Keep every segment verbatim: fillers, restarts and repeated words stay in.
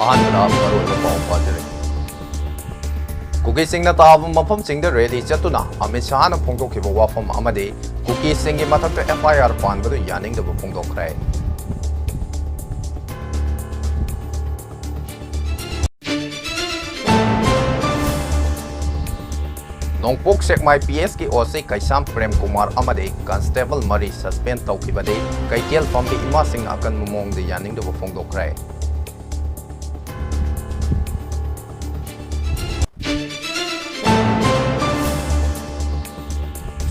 ꯑꯍꯥꯟꯕꯗ ꯃꯔꯨꯑꯣꯏꯕ ꯄꯥꯎ ꯄꯥꯖꯔꯤ꯫ ꯀꯨꯀꯤꯁꯤꯡꯅ ꯇꯥꯕ ꯃꯐꯝꯁꯤꯡꯗ rally ꯆꯠꯇꯨꯅ ꯑꯃꯤꯠ ꯁꯍꯥꯅ ꯐꯣꯡꯗꯣꯛꯈꯤꯕ ꯋꯥꯐꯝ ꯑꯃꯗꯤ ꯀꯨꯀꯤꯁꯤꯡꯒꯤ ꯃꯊꯛꯇ F I R ꯄꯥꯟꯕꯗꯨ ꯌꯥꯅꯤꯡꯗꯕ ꯐꯣꯡꯗꯣꯛꯈ꯭ꯔꯦ꯫ ꯅꯣꯡꯄꯣꯛ ꯁꯦꯛꯃꯥꯏ P S ꯀꯤ O C ꯀꯩꯁꯥꯝ ꯄ꯭ꯔꯦꯝ ꯀꯨꯃꯥꯔ ꯑꯃꯗꯤ constable ꯃꯔꯤ suspend ꯇꯧꯈꯤꯕꯗꯤ ꯀꯩꯊꯦꯜ ꯐꯝꯕꯤ ꯏꯃꯥꯁꯤꯡꯅ ꯑꯀꯟꯕ ꯃꯑꯣꯡꯗ ꯌꯥꯅꯤꯡꯗꯕ ꯐꯣꯡꯗꯣꯛꯈ꯭ꯔꯦ꯫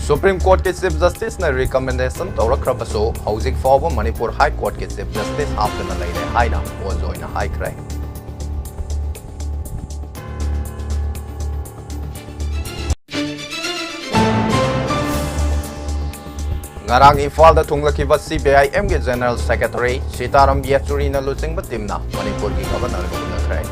Supreme Court ꯀꯤ Chief Justice ꯅ recommendation ꯇꯧꯔꯛꯈ꯭ꯔꯕꯁꯨ, ꯍꯧꯖꯤꯛ ꯐꯥꯎꯕ ꯃꯅꯤꯄꯨꯔ High Court ꯀꯤ Chief Justice ꯍꯥꯞꯇꯅ ꯂꯩꯔꯦ ꯍꯥꯏꯅ ꯑꯣꯖꯣꯏꯅ ꯍꯥꯏꯈ꯭ꯔꯦ꯫ ꯉꯔꯥꯡ ꯏꯝꯐꯥꯜꯗ ꯊꯨꯡꯂꯈꯤꯕ C P I M ꯒꯤ General Secretary ꯁꯤꯇꯥꯔꯥꯝ ꯌꯦꯆꯨꯔꯤꯅ ꯂꯨꯆꯤꯡꯕ team ꯅ ꯃꯅꯤꯄꯨꯔꯒꯤ Governor ꯒ ꯎꯅꯈ꯭ꯔꯦ꯫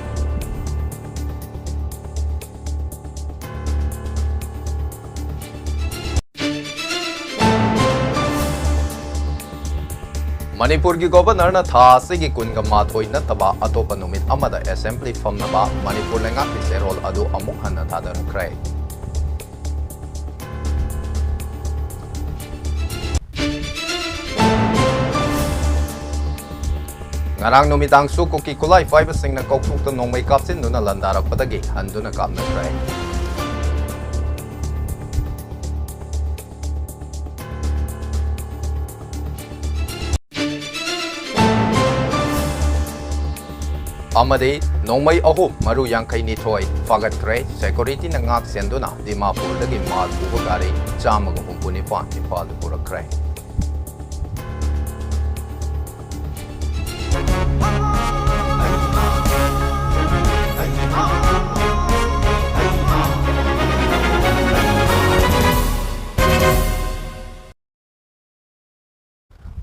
ꯃꯅꯤꯄꯨꯔꯒꯤ Governor ꯅ ꯊꯥ ꯑꯁꯤꯒꯤ ꯀꯨꯟꯒ ꯃꯥꯊꯣꯏ ꯅꯠꯇꯕ ꯑꯇꯣꯞꯄ ꯅꯨꯃꯤꯠ ꯑꯃꯗ Assembly ꯐꯝꯅꯕ ꯃꯅꯤꯄꯨꯔ ꯂꯩꯉꯥꯛꯀꯤ ꯆꯦꯔꯣꯜ ꯑꯗꯨ ꯑꯃꯨꯛ ꯍꯟꯅ ꯊꯥꯗꯔꯛꯈ꯭ꯔꯦ꯫ ꯉꯔꯥꯡ ꯅꯨꯃꯤꯗꯥꯡꯁꯨ ꯀꯨꯀꯤ ꯈꯨꯠꯂꯥꯏ ꯄꯥꯏꯕꯁꯤꯡꯅ ꯀꯧꯊꯣꯛꯇ ꯅꯣꯡꯃꯩ ꯀꯥꯞꯁꯤꯟꯗꯨꯅ ꯂꯥꯟꯗꯥꯔꯛꯄꯗꯒꯤ ꯍꯟꯗꯨꯅ ꯀꯥꯞꯅꯈ꯭ꯔꯦ꯫ ꯑꯃꯗꯤ ꯅꯣꯡꯃꯩ ꯑꯍꯨꯝ ꯃꯔꯨ ꯌꯥꯡꯈꯩ ꯅꯤꯊꯣꯏ ꯐꯥꯒꯠꯈ꯭ꯔꯦ꯫ Security ꯅ ꯉꯥꯛ ꯁꯦꯟꯗꯨꯅ ꯗꯤꯃꯥꯄꯨꯔꯗꯒꯤ ꯃꯥꯜ ꯄꯨꯕ ꯒꯥꯔꯤ ꯆꯥꯝꯃꯒ ꯍꯨꯝꯐꯨ ꯅꯤꯄꯥꯟ ꯏꯝꯐꯥꯜꯗ ꯄꯨꯔꯛꯈ꯭ꯔꯦ꯫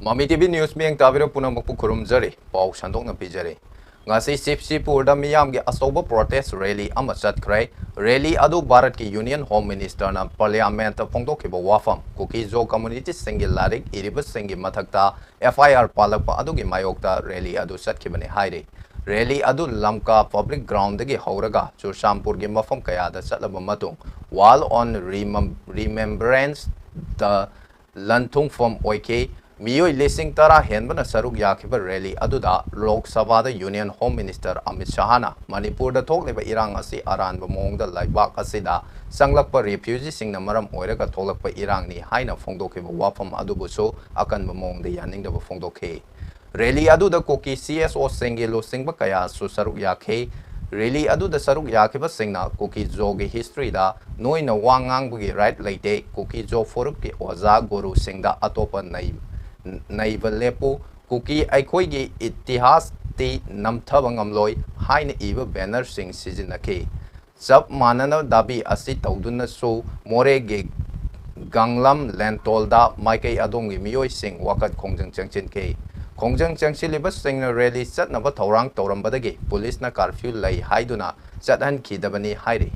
ꯃꯃꯤ T V news ꯃꯤꯠꯌꯦꯡ ꯇꯥꯕꯤꯔꯤꯕ ꯄꯨꯝꯅꯃꯛꯄꯨ ꯈꯨꯔꯨꯝꯖꯔꯤ꯫ ꯄꯥꯎ ꯁꯟꯗꯣꯛꯅ ꯄꯤꯖꯔꯤ꯫ ꯉꯁꯤ ꯁꯤꯕꯁꯤꯄꯨꯔꯗ ꯃꯤꯌꯥꯝꯒꯤ ꯑꯆꯧꯕ protest rally ꯑꯃ ꯆꯠꯈ꯭ꯔꯦ꯫ Rally ꯑꯗꯨ ꯚꯥꯔꯠꯀꯤ Union Home Minister ꯅ Parliament ꯇ ꯐꯣꯡꯗꯣꯛꯈꯤꯕ ꯋꯥꯐꯝ, ꯀꯨꯀꯤ-ꯖꯣ community ꯁꯤꯡꯒꯤ ꯂꯥꯏꯔꯤꯛ ꯏꯔꯤꯕꯁꯤꯡꯒꯤ ꯃꯊꯛꯇ F I R ꯄꯥꯜꯂꯛꯄ ꯑꯗꯨꯒꯤ ꯃꯥꯌꯣꯛꯇ rally ꯑꯗꯨ ꯆꯠꯈꯤꯕꯅꯤ ꯍꯥꯏꯔꯤ꯫ Rally ꯑꯗꯨ ꯂꯝꯀꯥ Public Ground ꯗꯒꯤ ꯍꯧꯔꯒ ꯆꯨꯔꯆꯥꯟꯄꯨꯔꯒꯤ ꯃꯐꯝ ꯀꯌꯥꯗ ꯆꯠꯂꯕ ꯃꯇꯨꯡ Wall on Remem-, Remembrance ꯗ ꯂꯟꯊꯨꯡꯐꯝ ꯑꯣꯏꯈꯤ꯫ ꯃꯤꯑꯣꯏ ꯂꯤꯁꯤꯡ ꯇꯔꯥ ꯍꯦꯟꯕꯅ ꯁꯔꯨꯛ ꯌꯥꯈꯤꯕ rally ꯑꯗꯨꯗ ꯂꯣꯛ ꯁꯚꯥꯗ Union Home Minister ꯑꯃꯤꯠ ꯁꯍꯥꯅ ꯃꯅꯤꯄꯨꯔꯗ ꯊꯣꯛꯂꯤꯕ ꯏꯔꯥꯡ ꯑꯁꯤ ꯑꯔꯥꯟꯕ ꯃꯑꯣꯡꯗ ꯂꯩꯕꯥꯛ ꯑꯁꯤꯗ ꯆꯪꯂꯛꯄ refugee ꯁꯤꯡꯅ ꯃꯔꯝ ꯑꯣꯏꯔꯒ ꯊꯣꯛꯂꯛꯄ ꯏꯔꯥꯡꯅꯤ ꯍꯥꯏꯅ ꯐꯣꯡꯗꯣꯛꯈꯤꯕ ꯋꯥꯐꯝ ꯑꯗꯨꯕꯨꯁꯨ ꯑꯀꯟꯕ ꯃꯑꯣꯡꯗ ꯌꯥꯅꯤꯡꯗꯕ ꯐꯣꯡꯗꯣꯛꯈꯤ꯫ Rally ꯑꯗꯨꯗ ꯀꯨꯀꯤ C S O ꯁꯤꯡꯒꯤ ꯂꯨꯆꯤꯡꯕ ꯀꯌꯥꯁꯨ ꯁꯔꯨꯛ ꯌꯥꯈꯤ꯫ Rally ꯑꯗꯨꯗ ꯁꯔꯨꯛ ꯌꯥꯈꯤꯕꯁꯤꯡꯅ ꯀꯨꯀꯤ ꯖꯣꯒꯤ history ꯗ ꯅꯣꯏꯅ ꯋꯥ ꯉꯥꯡꯕꯒꯤ right ꯂꯩꯇꯦ, ꯀꯨꯀꯤ ꯖꯣ ꯐꯨꯔꯨꯞꯀꯤ ꯑꯣꯖꯥ ꯒꯨꯔꯨꯁꯤꯡꯗ ꯑꯇꯣꯞꯄ ꯅꯩ-, ꯅꯩꯕ ꯂꯦꯞꯄꯨ, ꯀꯨꯀꯤ ꯑꯩꯈꯣꯏꯒꯤ ꯏꯇꯤꯍꯥꯁꯇꯤ ꯅꯝꯊꯕ ꯉꯝꯂꯣꯏ ꯍꯥꯏꯅ ꯏꯕ banner ꯁꯤꯡ ꯁꯤꯖꯤꯟꯅꯈꯤ꯫ ꯆꯞ ꯃꯥꯟꯅꯅ ꯗꯥꯕꯤ ꯑꯁꯤ ꯇꯧꯗꯨꯅꯁꯨ ꯃꯣꯔꯦꯒꯤ ꯒꯥꯡꯂꯝ ꯂꯦꯟꯇꯣꯜꯗ ꯃꯥꯏꯀꯩ ꯑꯗꯣꯝꯒꯤ ꯃꯤꯑꯣꯏꯁꯤꯡ ꯋꯥꯀꯠ ꯈꯣꯡꯖꯪ ꯆꯪꯁꯤꯟꯈꯤ꯫ ꯈꯣꯡꯖꯪ ꯆꯪꯁꯤꯜꯂꯤꯕꯁꯤꯡꯅ rally ꯆꯠꯅꯕ ꯊꯧꯔꯥꯡ ꯇꯧꯔꯝꯕꯗꯒꯤ ꯄꯨꯂꯤꯁꯅ curfew ꯂꯩ ꯍꯥꯏꯗꯨꯅ ꯆꯠꯍꯟꯈꯤꯗꯕꯅꯤ ꯍꯥꯏꯔꯤ꯫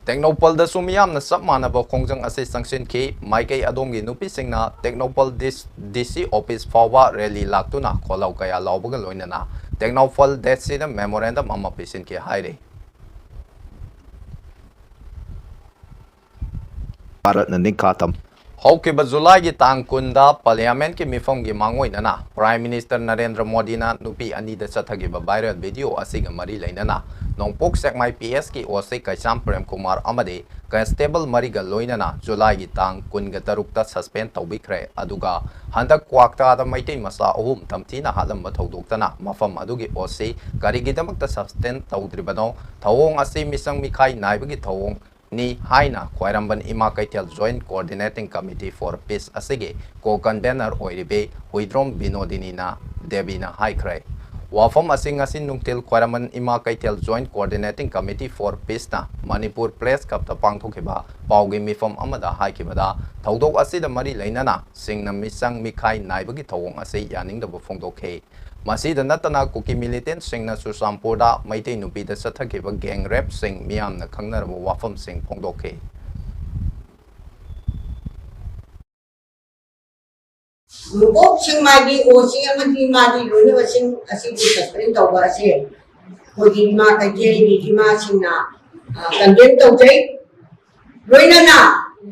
ꯇꯦꯡꯅꯧꯄꯜꯗꯁꯨ ꯃꯤꯌꯥꯝꯅ ꯆꯞ ꯃꯥꯟꯅꯕ ꯈꯣꯡꯖꯪ ꯑꯁꯤ ꯆꯪꯁꯤꯟꯈꯤ꯫ ꯃꯥꯏꯀꯩ ꯑꯗꯣꯝꯒꯤ ꯅꯨꯄꯤꯁꯤꯡꯅ Tengnoupal this-, D C office ꯐꯥꯎꯕ rally ꯂꯥꯛꯇꯨꯅ ꯈꯣꯜꯂꯥꯎ ꯀꯌꯥ ꯂꯥꯎꯕꯒ ꯂꯣꯏꯅꯅ ꯇꯦꯡꯅꯧꯄꯜ D C ꯗ memorandum ꯑꯃ ꯄꯤꯁꯤꯟꯈꯤ ꯍꯥꯏꯔꯤ꯫ ꯚꯥꯔꯠꯅ ꯅꯤꯡꯈꯥ ꯇꯝ꯫ ꯍꯧꯈꯤꯕ ꯖꯨꯂꯥꯏꯒꯤ ꯇꯥꯡ ꯀꯨꯟꯗ Parliament ꯀꯤ ꯃꯤꯐꯝꯒꯤ ꯃꯥꯡꯑꯣꯏꯅꯅ Prime Minister ꯅꯔꯦꯟꯗ꯭ꯔ ꯃꯣꯗꯤꯅ ꯅꯨꯄꯤ ꯑꯅꯤꯗ ꯆꯠꯊꯈꯤꯕ viral video ꯑꯁꯤꯒ ꯃꯔꯤ ꯂꯩꯅꯅ ꯅꯣꯡꯄꯣꯛ ꯁꯦꯛꯃꯥꯏ P S ꯀꯤ O C ꯀꯩꯁꯥꯝ ꯄ꯭ꯔꯦꯝ ꯀꯨꯃꯥꯔ ꯑꯃꯗꯤ constable ꯃꯔꯤꯒ ꯂꯣꯏꯅꯅ ꯖꯨꯂꯥꯏꯒꯤ ꯇꯥꯡ ꯀꯨꯟꯒ ꯇꯔꯨꯛꯇ suspend ꯇꯧꯕꯤꯈ꯭ꯔꯦ꯫ ꯑꯗꯨꯒ ꯍꯟꯗꯛ ꯀ꯭ꯋꯥꯛꯇꯥꯗ ꯃꯩꯇꯩ ꯃꯆꯥ ꯑꯍꯨꯝ ꯇꯝꯊꯤꯅ ꯍꯥꯠꯂꯝꯕ ꯊꯧꯗꯣꯛꯇꯅ ꯃꯐꯝ ꯑꯗꯨꯒꯤ O C ꯀꯔꯤꯒꯤꯗꯃꯛꯇ suspend ꯇꯧꯗ꯭ꯔꯤꯕꯅꯣ? ꯊꯧꯑꯣꯡ ꯑꯁꯤ ꯃꯤꯆꯪ ꯃꯤꯈꯥꯏ ꯅꯥꯏꯕꯒꯤ ꯊꯧꯑꯣꯡ ꯅꯤ ꯍꯥꯏꯅ ꯈ꯭ꯋꯥꯏꯔꯝꯕꯟ ꯏꯃꯥ ꯀꯩꯊꯦꯜ Joint Coordinating Committee for Peace ꯑꯁꯤꯒꯤ co-convener ꯑꯣꯏꯔꯤꯕꯤ ꯍꯨꯏꯗ꯭ꯔꯣꯝ ꯕꯤꯅꯣꯗꯤꯅꯤꯅ ꯗꯦꯕꯤꯅ ꯍꯥꯏꯈ꯭ꯔꯦ꯫ ꯋꯥꯐꯝ ꯑꯁꯤ ꯉꯁꯤ ꯅꯨꯡꯊꯤꯜ ꯈ꯭ꯋꯥꯏꯔꯝꯕꯟ ꯏꯃꯥ ꯀꯩꯊꯦꯜ Joint Coordinating Committee for Peace ꯅ ꯃꯅꯤꯄꯨꯔ Press Club ꯇ ꯄꯥꯡꯊꯣꯛꯈꯤꯕ ꯄꯥꯎꯒꯤ ꯃꯤꯐꯝ ꯑꯃꯗ ꯍꯥꯏꯈꯤꯕꯗ, ꯊꯧꯗꯣꯛ ꯑꯁꯤꯗ ꯃꯔꯤ ꯂꯩꯅꯅ ꯁꯤꯡꯅ ꯃꯤꯆꯪ ꯃꯤꯈꯥꯏ ꯅꯥꯏꯕꯒꯤ ꯊꯧꯑꯣꯡ ꯑꯁꯤ ꯌꯥꯅꯤꯡꯗꯕ ꯐꯣꯡꯗꯣꯛꯈꯤ꯫ ꯃꯁꯤꯗ ꯅꯠꯇꯅ ꯀꯨꯀꯤ militant ꯁꯤꯡꯅ ꯆꯨꯔꯆꯥꯟꯄꯨꯔꯗ ꯃꯩꯇꯩ ꯅꯨꯄꯤꯗ ꯆꯠꯊꯈꯤꯕ gang rape ꯁꯤꯡ ꯃꯤꯌꯥꯝꯅ ꯈꯪꯅꯔꯕ ꯋꯥꯐꯝꯁꯤꯡ ꯐꯣꯡꯗꯣꯛꯈꯤ꯫ ꯅꯣꯡꯄꯣꯛ ꯁꯦꯛꯃꯥꯏꯒꯤ ꯑꯣ ꯁꯤ ꯑꯃꯗꯤ ꯃꯥꯒꯤ ꯂꯣꯏꯅꯕꯁꯤꯡ ꯑꯁꯤꯕꯨ ꯁꯁꯄꯦꯟ ꯇꯧꯕ ꯑꯁꯦ ꯑꯩꯈꯣꯏꯒꯤ ꯏꯃꯥ ꯀꯩꯊꯦꯜꯒꯤ ꯏꯃꯥꯁꯤꯡꯅ ꯀꯟꯗꯦꯝ ꯇꯧꯖꯩ꯫ ꯂꯣꯏꯅꯅ